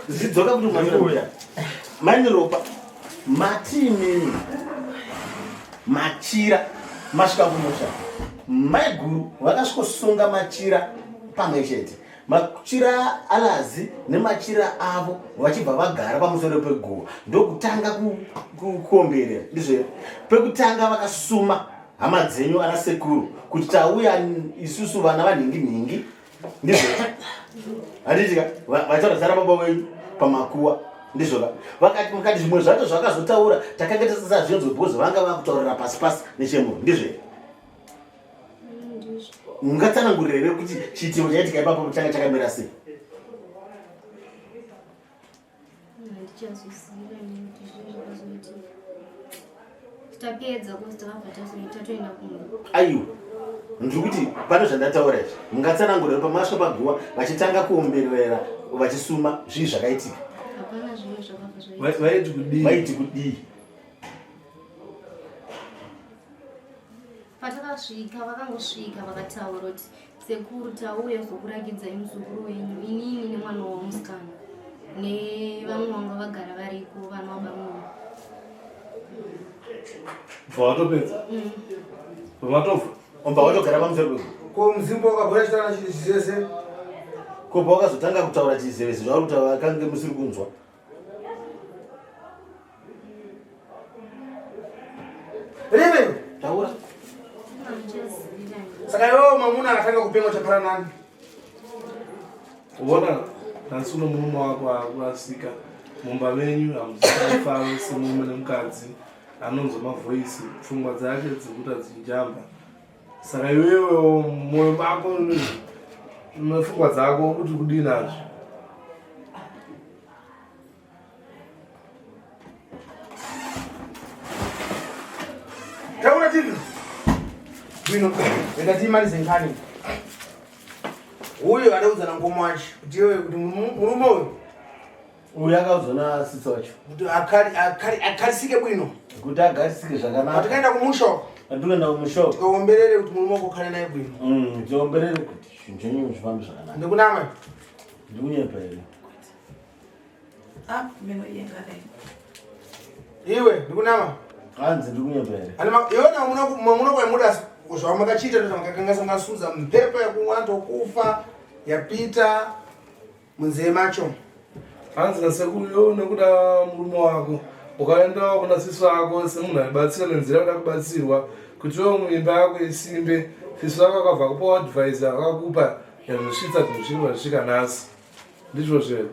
Zidzoka kuti umashure Mai Ropa mati imimi machira masvika kumusha maiguru vakasvikosunga machira pamwe chete machira alazi nemachira avo vachibva vagara pamusoro peguva ndokutanga kuomberera ndizvo here pekutanga vakasuma hama dzenyu ana sekuru kuti tauya isusu vana vanhingi nhingi ndizvo handitika vataura zita rababa wenyu pamakuwa ndizvoka vakati mukati zvimwe zvacho zvakazotaura takanga tisisazvinzwe because vanga vakutaurira pasi pasi nechemuro ndizvo here mungatsanangurira here kuti chiitiko chaitika ipapo changa chakamira sei Handichazoziva ini kuti zvii zvakazoitika. Tapedza kozi takabva tatoenda kumba. Aiwa. Ndiri kuti pane zvandataura izvi. Mungatsanangurira pamasvika paguva vachitanga kuomberera vachisuma zvii zvakaitika. Hapana zvimwe zvakabva zvaitika. Vaiti kudii? Vaiti kudii? Patakasvika vakangosvika vakataura kuti Sekuru tauya kuzokurakidzai muzukuru wenyu inini nemwana wavo musikana nevamwe vanga vagara variko vana vabamunini. Bva watopedza? Mm. Bva watobva? Bva watogara pamusoro pego. Ko muzimbo wakagora chitana chizese? Ko pawakazotanga kutaura chizevese zvauri kutaura kange musiri kunzwa? Reve. Taura. Saka iwewe mamuna akatanga kupenga chapara nani? Uona nhasi uno murume wako akurasika mumba menyu hamusifaro semurume nemukadzi anonzwa mavoisi pfungwa dzake dzekuti adzijamba saka iwewe mwoyo mako nepfungwa dzako kuti kudii nazvo Taura tiri. Bwino, rega tiimalize nkhani. Uyo adaudza na ngoma wacho kuti iwe kuti murume uyu uyu akaudzwa nasisi wacho kuti akharisike bwino kuti agarisike zvakanaka. Patikaenda kumusha uko. Patikaenda kumusha uko. Tikaomberere kuti murume wako ukhale naye bwino. Tiomberere kuti zvinhu zvenyu zvifambe zvakanaka. Ndikunama. Ndikunyepa here? Ah, meno iye ngadai. Iwe ndikunama. Hanzi ndikunyepa here? Ani iwe na mwamuna kwa muda zvamakachita ndozvo makakangasa masuza mpepo yekuwanda kufa yapita munzee macho. Hanzi nasekuru iwe nekuda murume wako ukaendawo kuna sisi wako semunhu aibatsira nenzira yoda kubatsirwa kuti iwe muimba yako isimbe sisi wako akabva kupa advice akakupa yazosvitsa zvinosvika zvisvika nhasi ndizvo zvero.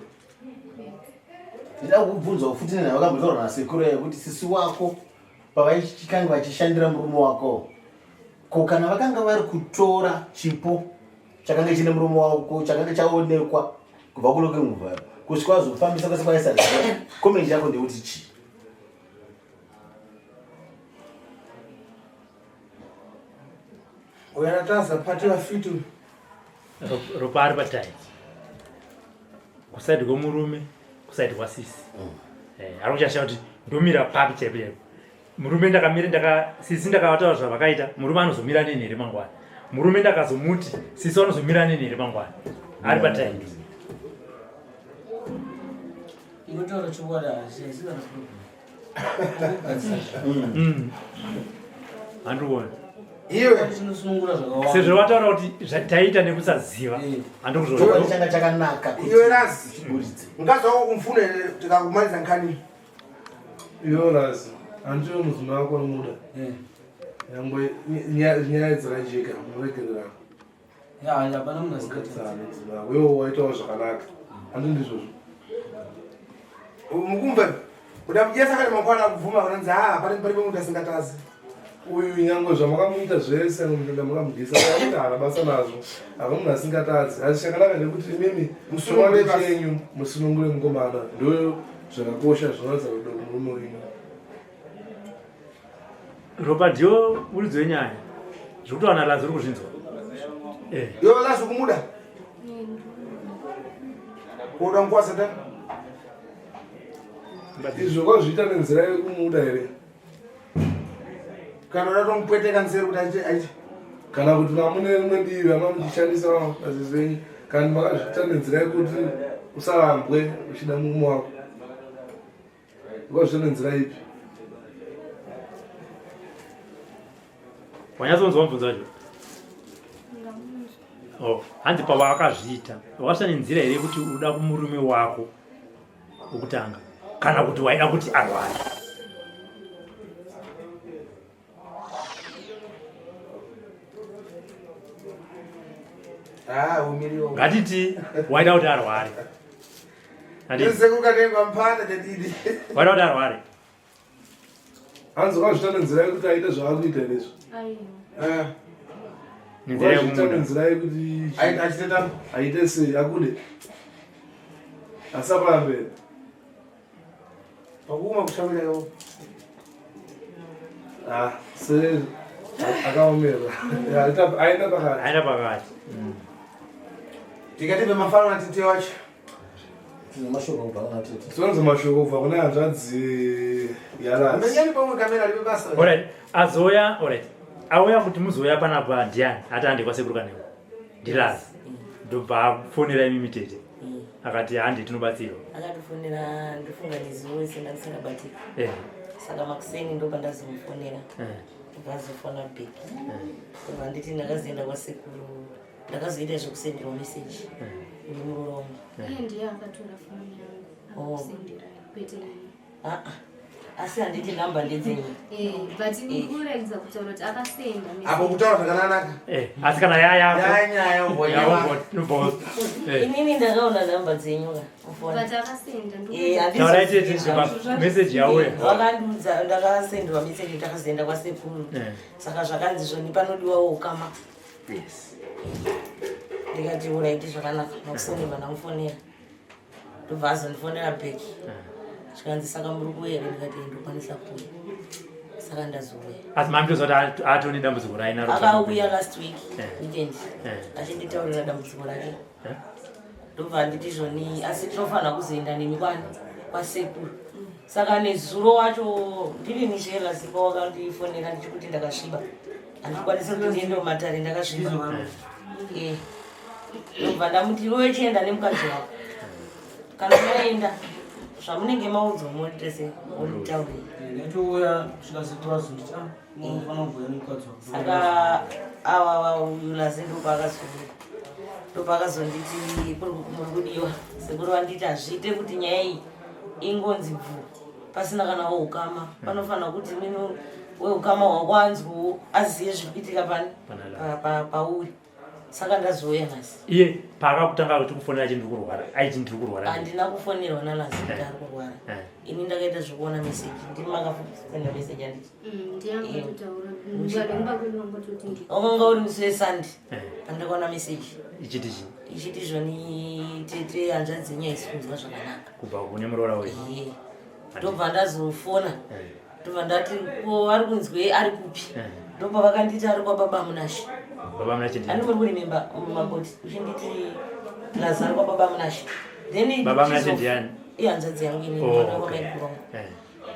Ndida kukubvunzawo futi nenhau yakambotaurwa nasekuru yekuti sisi wako pavaikanga vachishandira murume wako ko kana vakanga vari kutora chipo chakanga chine murume wako chakanga chaonekwa kubva kuloke muvharo kusvika vazofambisa kwese kwaisaziva comment yako ndekuti chii? Uyarataza pati vafitu. Ropa ari patai kusaidi kwemurume kusaidi kwasisi. Ari kuchasha kuti ndomira papi chaipo chaipo. Murume ndakamira ndaka sisi ndakavataura zvavakaita murume anozomira neni here mangwana. Murume ndakazomuti sisi vanozomira neni here mangwana. Ari patai. Inotaura chokwadi hazisi kana problem. Handikuona. Iwe chinosunungura zvakawanda. Sezvo vataura kuti taita nekusaziva. Handikuzviona. Chokwadi changa chakanaka kuti Iwe Razi. chiburitse. Mukadzi wako kumfuna here tikakumaliza nkhani. Iwe Razi, handiwe mudzimai wako unomuda. Nyangwe nyaya dzakajeka muregererana. Ya, hapana munhu asingatadzi. Mudzimai wako iwe waitawo zvakanaka. Handi ndizvozvo. Mukumva kuda mujesa kana mangwana kubvuma vanonzi ha pane paripo munhu asingatazi. Uyu nyangwe zvamakamuita zvese mukenda mukamugisa kuti haana basa nazvo hava munhu asingatadzi asi chakanaka ndekuti imimi Musunungure musunungure basa. chenyu musunungure mukomana ndo zvakakosha zvinoratidza rudo kumurume wenyu. Ropa ndiyo muridzi wenyaya. Zvekuti wana Lazi uri kuzvinzwa. Iwe Lazi kumuda? Kuda nguwa sata? Izvo kwazviita nenzira yekumuda here? Kana uda tomupweteka nzeri kuti aite aite. Kana kuti mamune rimwe divi rama muchishandisa maziso enyu kana makazviita nenzira yekuti usarambwe uchida murume wako. Wakazviita nenzira ipi? Wanyatsonzwa mubvunzo wacho? Oh, hanzi pawakazviita wakazviita nenzira here yekuti uda kumurume wako wekutanga kana kuti waida kuti arware? Ah, umiriwo. Ngatiti waida kuti arware. Handiti? Sekuru katengwa mpanda chadidi. Waida kuti arware. Hanzi wakazviita nenzira yekuti aite zvaari kuita here izvo? Aiwa. Nenzira Wakazviita yekumuda. nenzira yekuti Aite aite sei akude asapamberi. Pakuma kushamira iwo. Ah, se akaomera. Aenda pakati. Aenda pakati. Tikati pemafano natete wacho. Tine mashoko kubva kuna tete. Tinonzi mashoko kubva kuna hanzvadzi yaRazi. Menyani pamwe kamera ripe basa. Alright, azoya, alright. Auya kuti muzoya panapa ndiani? Ati hande kwasekuru Kanengo. NdiRazi. Ndobva afonera imimi tete. Akati hande tinobatsirwa. Akatifonera ndifunga nezuva wese ndandisingabatiki. Saka makuseni ndobva ndazomufonera. Ndobva azofona back. Ndobva nditi ndakazoenda kwasekuru ndakazoita zvekusenderwa message nemuroora wangu. Iye ndiye akatora foni yangu Oh. akakusendera kwete ini. Ah, ah. Asi handiti nhamba ndedzenyu. Eh, but ndikuratidza kutaura kuti akasenda Apo kutaura zvakanaka. Eh, asi kana yayako Yanyaya eh. Inini ndakaona nhamba dzenyu ka mufoni. But akasenda. Eh, Taura itete zviba message yauya. Vakandiudza ndakasendwa message takazoenda kwasekuru. Saka zvakanzi zvoni panodiwawo ukama. Yes. Ndikati uraiti zvakanaka makuseni vandamufonera. Ndobva azondifonera back. Zvikanzi saka muri kuuya here ndikati "Eh, ndokwanisa kuuya. Saka ndazouya. Asi mamitoziva kuti atone dambudziko rainaro. Akauya last week weekend achinditaurira dambudziko rake. Ndobva anditi zvoni asi tinofanira kuzoenda nemi kwani kwasekuru. Saka nezuro wacho ndiri nishela sipa wakandifonera ndichikuti ndakasviba. Handikwanisi kuti ndiende kumatare ndakasviba. Eh. Ndobva ndamuti iwe chienda nemukadzi wako. Kana maenda zvamunenge maudzwa moite sei monditaurira. Ndaitouya kusvika sekuru azonditi ah unofanira kubhuya nemukadzi wako. Saka ava uyu Lazi ndopaakazonditi muri kudiwa sekuru vanditi hazviite kuti nyaya iyi ingonzi bvu pasina kana weukama panofanira kuti mino weukama hwakwanzwo azive zviri kuitika pani pauri saka ndazouya nhasi. Iye paakakutanga kuti kufonera achi ndiri kurwara aiti ndiri kurwara. Handina kufonerwa naLazi kuti ari kurwara. Ini ndakaita zvekuona meseji ndimi makasenda meseji handiti? Wakanga uri musi wesande pandakaona meseji ichiti chii? Ichiti zvoni tete hanzvadzi yenyu haisi kunzwa zvakanaka kubva kune muroora uyu. Ndobva ndazofona ndobva ndati ko ari kunzwei ari kupi ndobva vakanditi ari kwababa Munashe. Baba Munashe ndi Ani muri kurimemba makoti uchinditi Lazi ari kwababa Munashe then Baba Munashe ndiani? Ihanzvadzi yangu ini. Oh, mwana okay. wamaikuru vangu.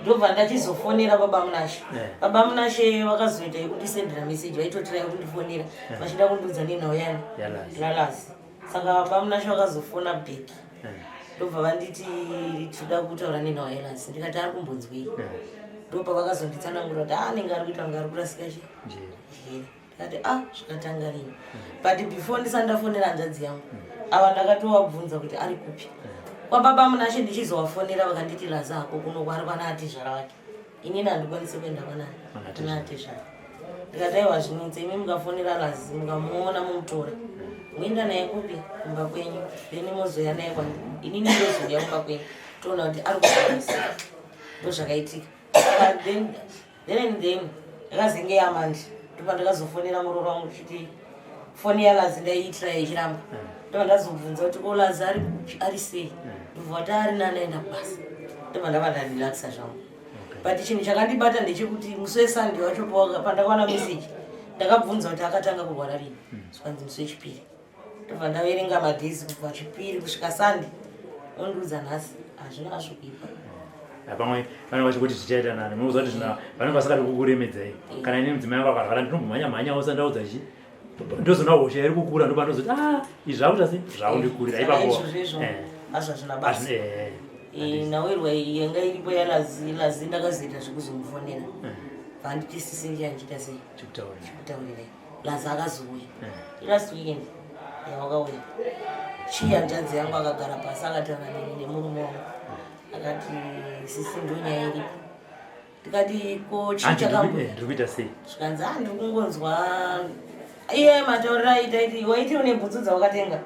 Ndobva ndachizofonera baba Munashe. Baba Munashe vakazoita yekundisendera meseji vaitotirai kundifonera vachida kundiudza nenhau yani YaLazi. LaLazi. Saka baba Munashe vakazofona back ndobva vanditi tinoda kutaura nenhau yaLazi ndikati ari kumbonzwei ndobva vakazonditsanangura kuti anenge ari kuita kunge ari kurasika chi Njere. njere. Ndikati ah zvakatanga rini but before ndisati ndafonera hanzvadzi yangu ava ndakatovabvunza kuti ari kupi kwababa Munashe ndichizovafonera vakanditi Lazi ako kuno kwari kwana atezvara vake inini handikwanisi kuenda kwanani Kwana atezvara. Ndikati aiwa zvinetsa imi mukafonera Lazi mukamuona mumutora muenda naye kupi kumba kwenyu then mozoya naye kwandi inini ndozouya kumba kwenyu toona kuti ari kuaisa ndozvakaitika. Saka then and then yakazenge yamanje ndopa ndakazofonera muroora wangu ndichiti foni yaLazi ndaiitira ichiramba ndobva ndazobvunza kuti ko Lazi ari kupi ari sei ndobva kuti ari nani aenda kubasa ndobva ndava ndarelaxa zvangu. But chinhu chakandibata ndechekuti musi weSunday wacho pandakawana meseji ndakabvunza kuti akatanga kurwara rini zvikanzi musi wechipiri ndobva ndaverenga madhezi kubva chipiri kusvika Sunday ondiudza nhasi hazvina hazvo kuipa. Pamwe vanenge vachikuti zvichaita nani munoziva kuti zvina vanenge vasingadi kukuremedzai. Kana ini mudzimai wangu akarwara ndinombomhanya mhanya osandaudza chi ndozoona hosha iri kukura ndopa ndozoti ah izvi zvakuita sei zvakundikurira Saka ipapo. izvozvo izvo hazvo hazvina basa. Nawirwa iyi yanga iripo yaLazi Lazi ndakazoita zvekuzomufonera vanditi sisi ndiyandiita sei Chikutaurira. Chikutaurirai Lazi akazouya last weekend yawakauya chii hanzvadzi yangu akagara pasi akataura neni nemurume wangu akati sisi ndonyaya iripo ndikati ko chii Hanti chakambo ndiri kuita sei? Zvikanzi ah ndiri kungonzwa iye matauriro aita iti waiti une bhutsu dzawakatenga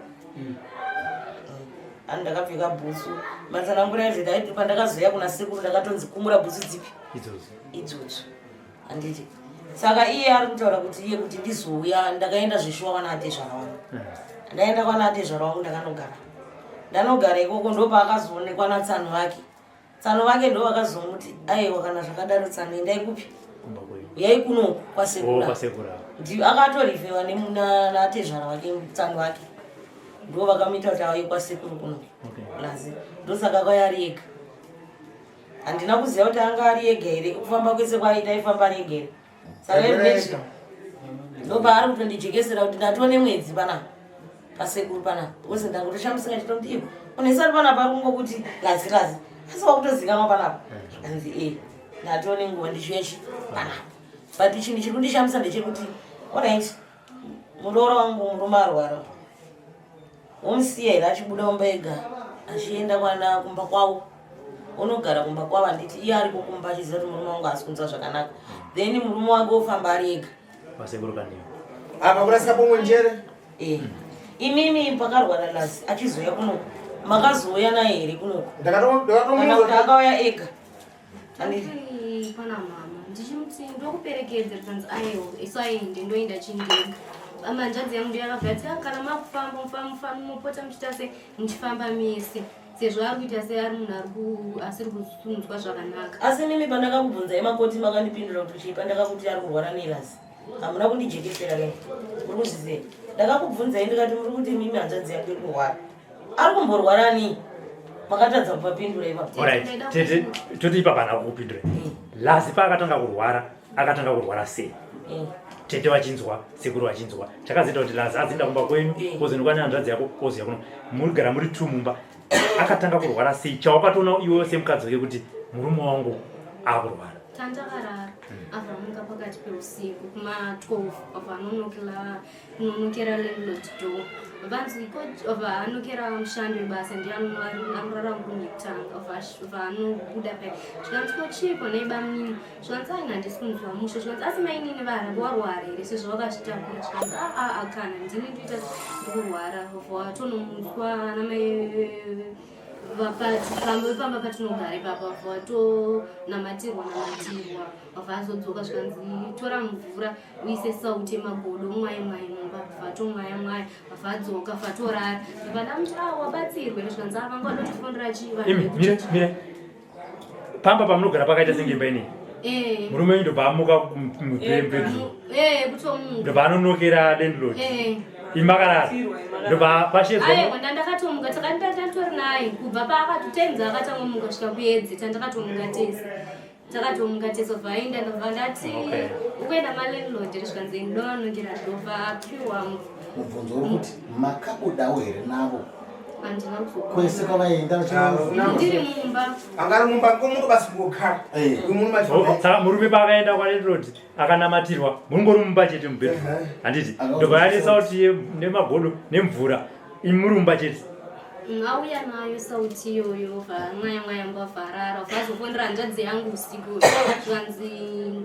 ani ndakapfeka bhutsu matsanangura aizvo ndaiti pandakazoya kuna sekuru ndakatonzi kumura bhutsu dzipi Idzodzo. Idzodzo handiti saka iye ari kutaura kuti iye kuti ndizouya ndakaenda zveshuwa kwana atezvara wangu ndaenda kwana atezvara wangu ndakanogara ndanogara ikoko ndopaakazoonekwa natsano vake tsano vake ndo vakazomuti aiwa kana zvakadaro tsano endai kupi Kumba kwenyu. Uyai kunoku Oh, kwasekura kwasekura. Akatorifewa natezvara vake tsano vake ndo vakamuita kuti auye kwasekuru kuno. Lazi ndosaka kwai ari ega handina kuziva kuti anga ari ega here kufamba kwese kwaaita aifamba ari ega here saka izvezvi ndopaari kutondijekesera kuti ndatova nemwedzi panapa pasekuru panapa because ndangotoshamisika chitomuti ivo unesari panapa ari kungokuti lazi lazi asi wakutozikanwa panapa zvikanzi e ndatova nenguva ndichiuya chi panapa but chinhu chiri kundishamisa ndechekuti alright muroora wangu murume arwara womusiya here achibuda mumba ega achienda kwana kumba kwavo. Unogara kumba kwavo handiti iye ariko kumba achiziva kuti murume wangu haasi kunzwa zvakanaka. Then murume wake ofamba ari ega. Vasekuru Kanengo. Apa kurasika pomwe njere. Eh. Imimi pakarwara Lazi achizouya kunoku. Makazouya naye here kunoku? Ndakatomuudza kuti akauya ega. Handiti pana mama ndichimuti ndokuperekedza zvikanzi aiwa isu aende ndoenda chindega. Amanzvadzi yangu ndiyo yakabva yati ah, kana makufamba mupota muchiita se muchifamba mese sezvo ari kuita se ari munhu ari asiri kusunzwa zvakanaka. Asi mimi pandakakubvunzai makoti makandipindura kuti chii pandakakuti ari kurwara nelazi hamuna kundijekesera nei muri kuzviziva ndakakubvunzai ndikati muri kuti mimi hanzvadzi yangu iri kurwara ari kumborwara nii makatadza kupapindura ipapo Alright, tete toti ipapa haana kukupindura Lazi paakatanga kurwara akatanga kurwara sei tete vachinzwa sekuru vachinzwa chakazoita kuti Lazi azoenda kumba kwenyu ozoendwa nehanzvadzi yako ozouya kuno murigara muri two mumba akatanga kurwara sei chawakatoona iwewe semukadzi wake kuti murume wangu akurwara Tandakarara avhamuka pakati peusiku kuma 12 abva anonokela kunonokera landlord door vanzi ko abva anokera mushandi webasa ndiye anorara murumu yekutanga abva anobuda paya zvikanzi ko chiiko nhai bamunini zvikanzi aina handisi kunzwa mushe zvikanzi asi mainini varamba warwara here sezvo vakazvitakura zvikanzi aa kana ndini ndoita ndikurwara abva watonomutswa namai vapamba patinogara ipapa vatonamatirwa namatirwa vabva azodzoka zvikanzi tora mvura uise sauti yemagodo mwaye mwaye mumba vatomwaya mwaya vabva adzoka vatorara ndobva ndamuti a ah, wabatsirwe zvikanzi a ah, vanga vadotifonera chii mire mire pamba pamunogara pakaita senge imba inei eh. murume wenyu ndobva amuka mubedroom eh, ndobva anonokera landlord eh. imakarara ndobva pashedzwa ndandakatomuka takandatori naye kubva paakatotenza akatangomuka kusvika kuyedze tandakatomuka tese takatomuka tese obva aenda ndobva ndati ukuenda malandlord here zvikanzi ndovanokera ndobva apiwa mubvunzo uri kuti makabudawo here navo handina kwese kwavaenda ndiri mumba anga ari mumba komunhu basi kungogara eh. saka murume paakaenda kwalandlord akanamatirwa mungori mumba chete mubedroom handiti ndobva yanesa kuti nemagodo nemvura imuri mumba chete auya nayo sauti iyoyo vamwaya mwaya mbavharara vazofonera hanzvadzi yangu usiku zvikanzi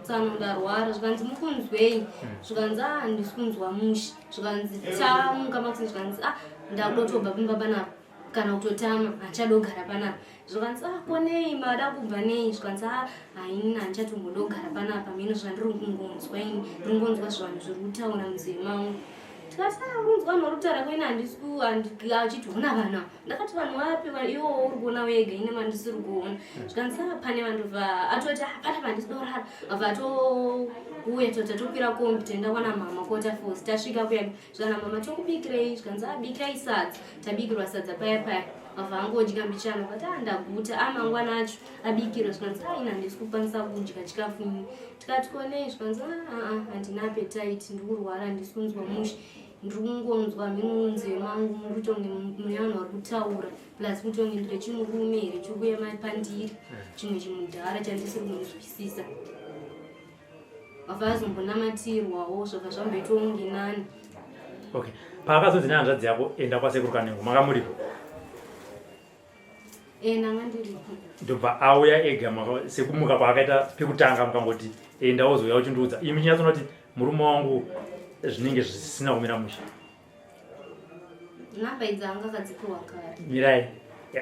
tsano ndarwara zvikanzi mukunzwei zvikanzi a ah, handisi kunzwa mushe zvikanzi tamuka makuseni zvikanzi a ah, ndakutobva pamba panapa kana kutotama handichadogara panapa zvikanzi ah ko nei mada kubva nei zvikanzi ah haini handichatombodogara panapa mhino zvandiri kungonzwa ini ndiri kungonzwa zvanhu zviri kutaura munzeve mangu tikati ah unonzwa vanhu vari kutaura kwene handisi achiti hona vanhu ava ndakati vanhu vapi iwowo uri kuona wega ine mandisiri kuona zvikanzi ah pane vanhu va atoti ah pane vandisi dorara abva atouya toti tatokwira kombi toenda kwana mama kota fosi tasvika kuya zvikana mama tokubikirei zvikanzi abikai ah, sadza tabikirwa sadza paya paya abva angodya mbichana akati ah ndaguta amangwana ah, acho abikirwa zvikanzi aina ah, handisi kukwanisa kudya chikafu ini tikati konei zvikanzi aa handina appetite ndiri kurwara handisi kunzwa mushe ndiri kungonzwa mhino munzeve mangu muri kutonge mune vanhu vari kutaura plus kutonge ndire chimurume here chiri kuema pandiri chimwe chimudhara chandisiri kunzwisisa vabva vazombonamatirwawo zvabva zvamboitwa kunge nani okay paakazonzi nehanzvadzi yako enda kwasekuru kanengo manga muripo eh, ndanga ndiripo ndobva auya ega sekumuka kwaakaita pekutanga mukangoti enda wozouya uchindiudza imi chinyatsona kuti murume wangu zvinenge zvisina kumira mushe Nhamba idzi anga akadzipiwa kare. Mirai.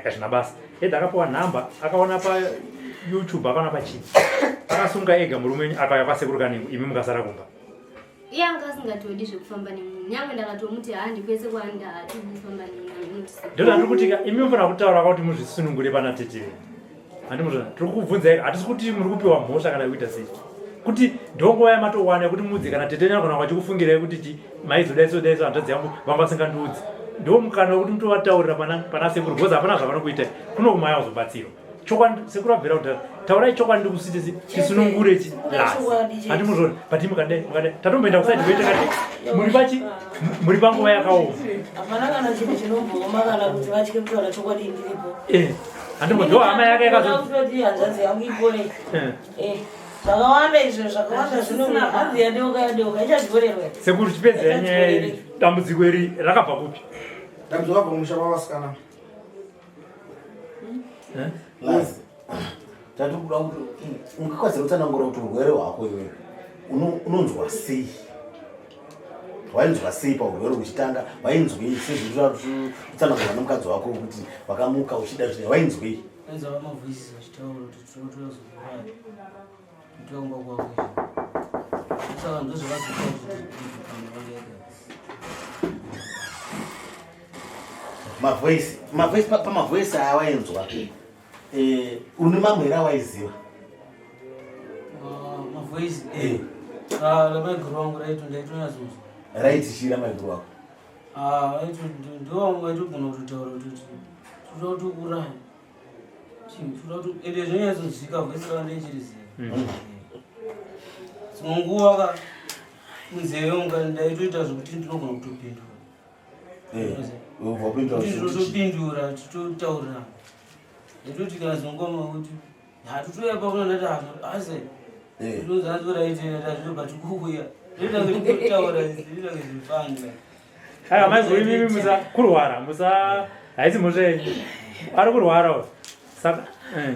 Hazvina basa. Ed akapiwa nhamba akaona pa YouTube akaona pachii. Akasunga ega murume wenyu akauya kwasekuru Kanengo imi mukasara kumba. Iye anga asingatodi zvekufamba nemunhu. Nyangwe ndakatomuti handi kwese kwaanda hatidi kufamba nemunhu. Ndozvandiri kuti ka imi mufanira kutaura kuti muzvisunungure pana tete venyu. Handimuzvona. Tiri kukubvunzai hatisi kuti muri kupiwa mhosva kana kuita sei. Kuti ndonguva yamatowana yekuti mudze kana tete venyu vanogona vachikufungirai kuti chi maizodai so dai so hanzvadzi yangu vanga vasingandiudzi. Ndo mukana wekuti mutovataurira pana pana sekuru because hapana zvavanokuitai. Kuno kumaya kuzobatsirwa. Chokwadi sekuru abvira kudhara. Taurai chokwadi ndikusiti tisunungure chi last. Handimuzvona but mukadai mukadai tatomboenda kusaidi kwedu takati muri pachi muri panguva yakaoma. Hapana kana chinhu chinombooma kana kuti vatye kutaura chokwadi ndiripo. Eh. Handimo ndo hama yake yakazoti hanzvadzi yangu ipore. Eh. eh. Zvakawanda izvo zvakawanda zvino hanzi yadeuka yadeuka ichadyorerwa. Sekuru chipedza nyaya iyi dambudziko iri rakabva kupi? Dambudziko rakabva kumusha kwavasikana. Eh? Lazi. Tatokuda kuti ungakwanisa kutsanangura kuti urwere hwako iwewe unonzwa sei? Wainzwa sei paurwere huchitanga? Wainzwei sezvekutsanangurwa nemukadzi wako kuti wakamuka uchida zvida wainzwei? Ainzwa mavoices achitaura kuti tinotora zokuraya. Kutora kumba kwako izvi. Saka ndozvakazoita kuti ndibve pano vandaigara. Mavoice, mavoice pamavoice aya wainzwa. Eh, une mamwe here awaiziva? Ah, mavoice eh. eh. Ah, ramaiguru wangu raito ndaitonyatsozo. Raiti chii ramaiguru wako? Ah, raito ndiwo vaitogona kutotaura kuti toda kutokuraya. Toda kuti ende zvinonyatsonzwika voice ravo ndechiriziva. Dzimwe nguva ka munzeve unga ndaitoita zvekuti ndinogona kutopindura. Totopindura titotaurira ndototi kana zongoma kuti hatitouya pakuno ndati aze ndozanzoraitezvobva tikuuya ndotange titotaura zvitange zvifanga Aya maizwa imimi musa kurwara musa haisi mhosva yenyu ari kurwara saka eh.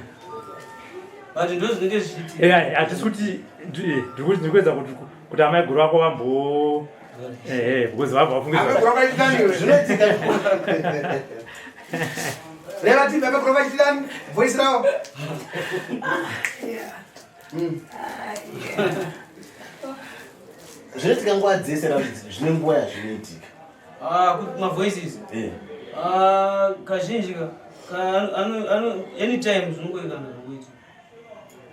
But ndozvinenge zvichiitika. Eh, hatisi kuti ndiri kuedza kuti amai guru vako vambo eh, eh, because vabva vafungidzira zvinoitika. Reva TV amai guru vachitirani voice ravo. Zvinoitika nguva dzese Ramzi, zvine nguva yazvinoitika. Ah, mavoices. Eh. Ah, kazhinji ka anytime zvinongoikana zvingoita.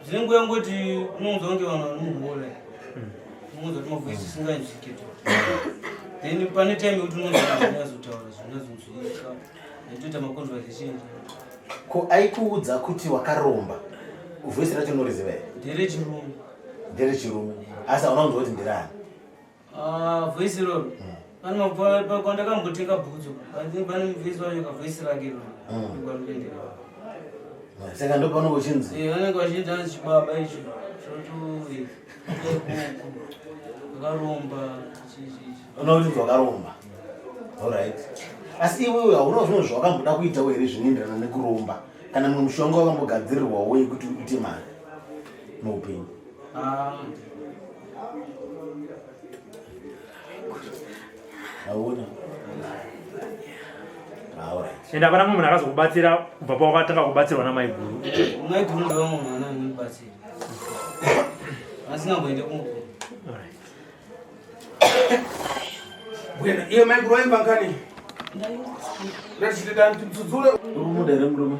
Zvine nguva yangoti unonzwa kunge vanhu vari muhora. Unonzwa kuti mavoices singanzwike to. Then pane time yekuti unonzwa zvinyazotaura zvinazonzwika. Netoita maconversation. Ko aikuudza kuti wakaromba voice racho unoriziva here? Nderechirume. Nderechirume. Asi hauna kunzwa kuti nderani? Ah, voice iroro. Pane kwandakambotenga bhutsu. Pane voice wacho ka voice rake iroro. Ndokwarikuenderera. Saka ndopanonge uchinzi? Eh, vanenge vachinzi hanzi chibaba icho. Choto wakaromba unochinzi wakaromba. Alright. Asi iwewe hauna zvimwe zvawakamboda kuitawo here zvinoenderana nekuromba kana mumwe mushonga wakambogadzirirwawo wekuti uite mari muupenyu? Ah. Hauna. Alright. Ende hapana mumwe munhu akazokubatsira kubva pawakatanga kubatsirwa namaiguru? Maiguru ndivo munhu anondibatsira. Asingamboende kumukuru. Alright. Bwena, iye maiguru waimba nkani? Ndachitidzudzule. Uri here murume?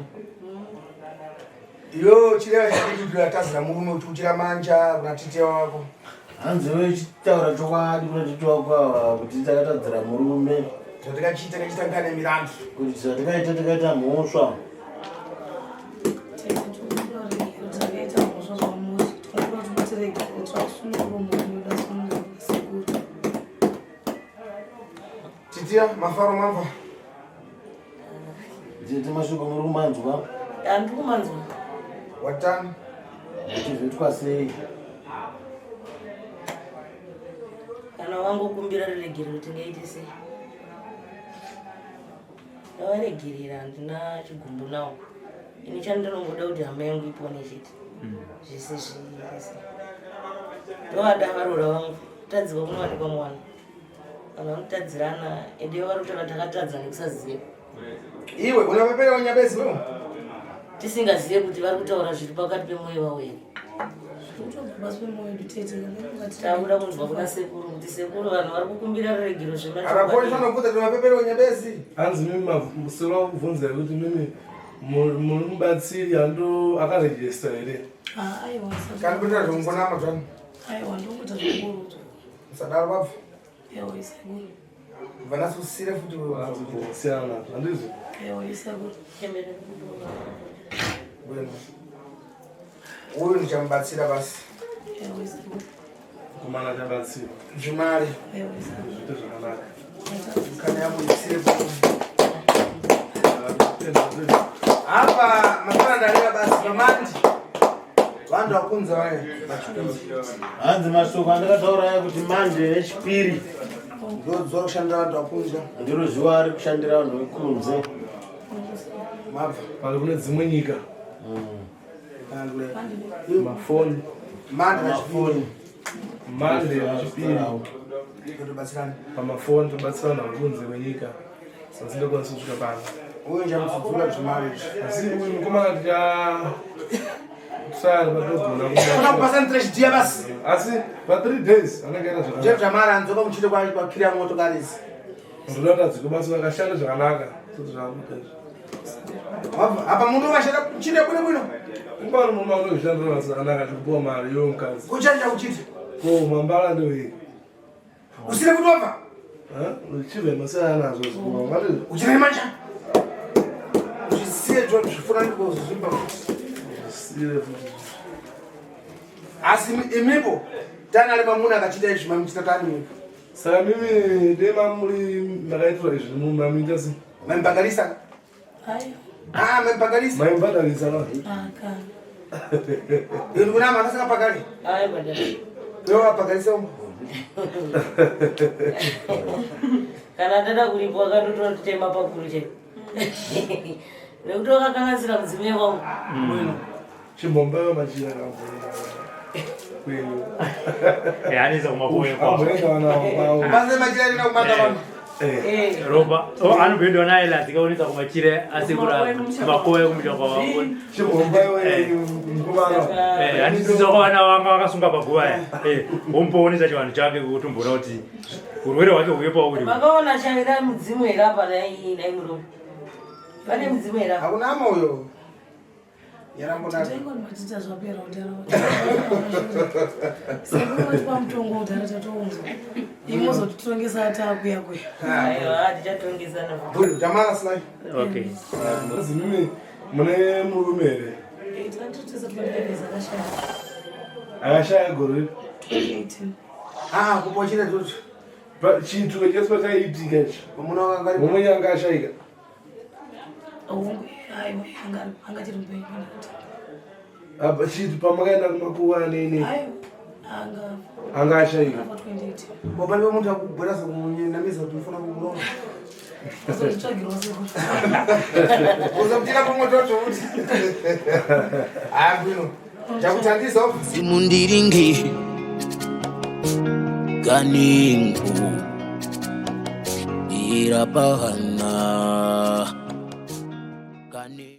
Iyo chireva chidiki tazira murume kuti uchira manja kuna tite wako. Hanzi iwe uchitaura chokwadi kuna tite wako ava kuti takatadzira murume. Zvatakachiita takachiita nkani mirandu. Kuti zvatakaita takaita mhosva. Takaita mhosva zvamuri tinokuda kuti mutiregere tirakusunungura mhuri yoda sunungura sekuru. Titia mafaro mamva. Tete mashoko muri kumanzwa? Handiri kumanzwa. Watani. Kuti zvoitwa sei? Kana wangokumbira ruregerero tingaite sei? Ndavaregerera handina chigumbu nawo. Ini chandinongoda kuti hama yangu ipone chete. Zvese zvese. Ndovada varoora vangu. Kutadzirwa kunowanikwa mwana. Vanhu vanotadzirana ende vari kutaura takatadza nekusaziva. Iwe unapepera wanyabezi wewe? Tisingazive kuti vari kutaura zviri pakati pemwoyo wavo here. Takuda kunzwa kuna sekuru kuti sekuru vanhu vari kukumbira ruregero zvemachokwadi. Anobvunza kuti mapepera wanyabezi. Hanzi mimi musoro wakubvunza kuti mimi muri mubatsiri ando akarejista here? Ah, aiwa. Kana kuita zvongonama zvani. Aiwa, ndongoita zvongorudzwa. Musadaro vabva. Ewa isekuru. Vanasosira futi siyana nazvo handizvo? Ewa isekuru. Bueno. Uyu ndichamubatsira basi. Ewa isekuru. Komana achabatsira. Zvimari. Ewa isekuru. Zviite zvakanaka. Kana yabudisire Apa mafana ndareva basi pamandi. Vanhu vakunza vaye vachikunza. Hanzi mashoko andakataura aya kuti manje yechipiri Ndozuva kushandira vanhu vakunza. ndiro zuva ari kushandira vanhu vekunze. Mabva. Pari kune dzimwe nyika. Mafoni. Mafoni. Mande chipiri. Pamafoni tobatsirana kunze kwenyika. Sasindokwanisa kusvika pano. Uyu njamudzidzula zvemarriage. Asi uyu mukomana ticha tsara patogona Kuna kupasa ntrechidhiya basi. Asi pa 3 days anenge aita zvakanaka. Jeff Jamara anzoka kuchite kwa kwakwira motokari idzi. Ndoda kuti adzike basa akashanda zvakanaka. Soti zvakuita izvi. Apa munhu ukashanda kuchite bwino bwino. Kumbari murume anozvishandira basa zvakanaka achikupiwa mari iwe mukadzi. Kuchanja kuchite. Ko mambala ndoyei? Usiri kutobva? Uchibve masiyana nazvo zvikuru. Ungati Uchiri manja. Uzvisiye zvifuna ndikuzvimba. Zvisire futi. Asi imipo tani ari mamuna akachita izvi mamuchita tani imipo. Saka mimi dema muri makaitirwa izvi mamuita sei? Maimbagarisa. Ayo. Ah, maimbagarisa. Maimbadharisa na? Aka. Iwe ndikuna mama pakali. Ayo badala. Iwe wapagarisa umo. Kana ndada kuripo akandotora kutema pakuru chaipo. Nekuti wakakanganisira mudzimu wangu. Chimbomba machira kamboenda kwenyu. Anisa kumakowe kwavo. Amboenda vana kwavo. Basa machira ina kumanda vanhu. Ropa oh, anokuendwa naye ladzikaonesa kumachire asekura makowe kumusha kwavo. Chimbomba iwe mukomana. Handisisa vana vanga vakasunga paguva ya womboonesa chivanhu chake kutomboona kuti urwere hwake huye pauri. Makaona chaira mudzimu here apa nai nai murume? Pane mudzimu here apa? Hakuna moyo. Yarambona. Taingoni maticha zvapera kudhara. Sekuru vatipa mutongo kudhara tatounzwa. Imi mozotitongesa taakuya kuya. Aiwa, tichatongesana. Bhuyu, Jamara slide. Okay. Azi mimi mune murume here? Tinatotesa 25 akashaya. Akashaya gore ripi? 2018. Ah, kupochira tutu. Chiituko chese pachaiitika ichi. Mumuna wakangari. Mumwe anga ashaika. Hongu, aiwa, anga chiri mupenyu pandakati. Apa chitu pamakaenda kumakuva nene. Aiwa, anga Anga ashaika. akafa 2018. Baba ndiwe muntu akugwera sokunyenamisa kuti ufuna kukulonga. Uzonditsvagirawo sekuru. Uzomutira kumwe toto kuti. Ah, bwino. Chakutandisa Simundiringi kaningu irapahana.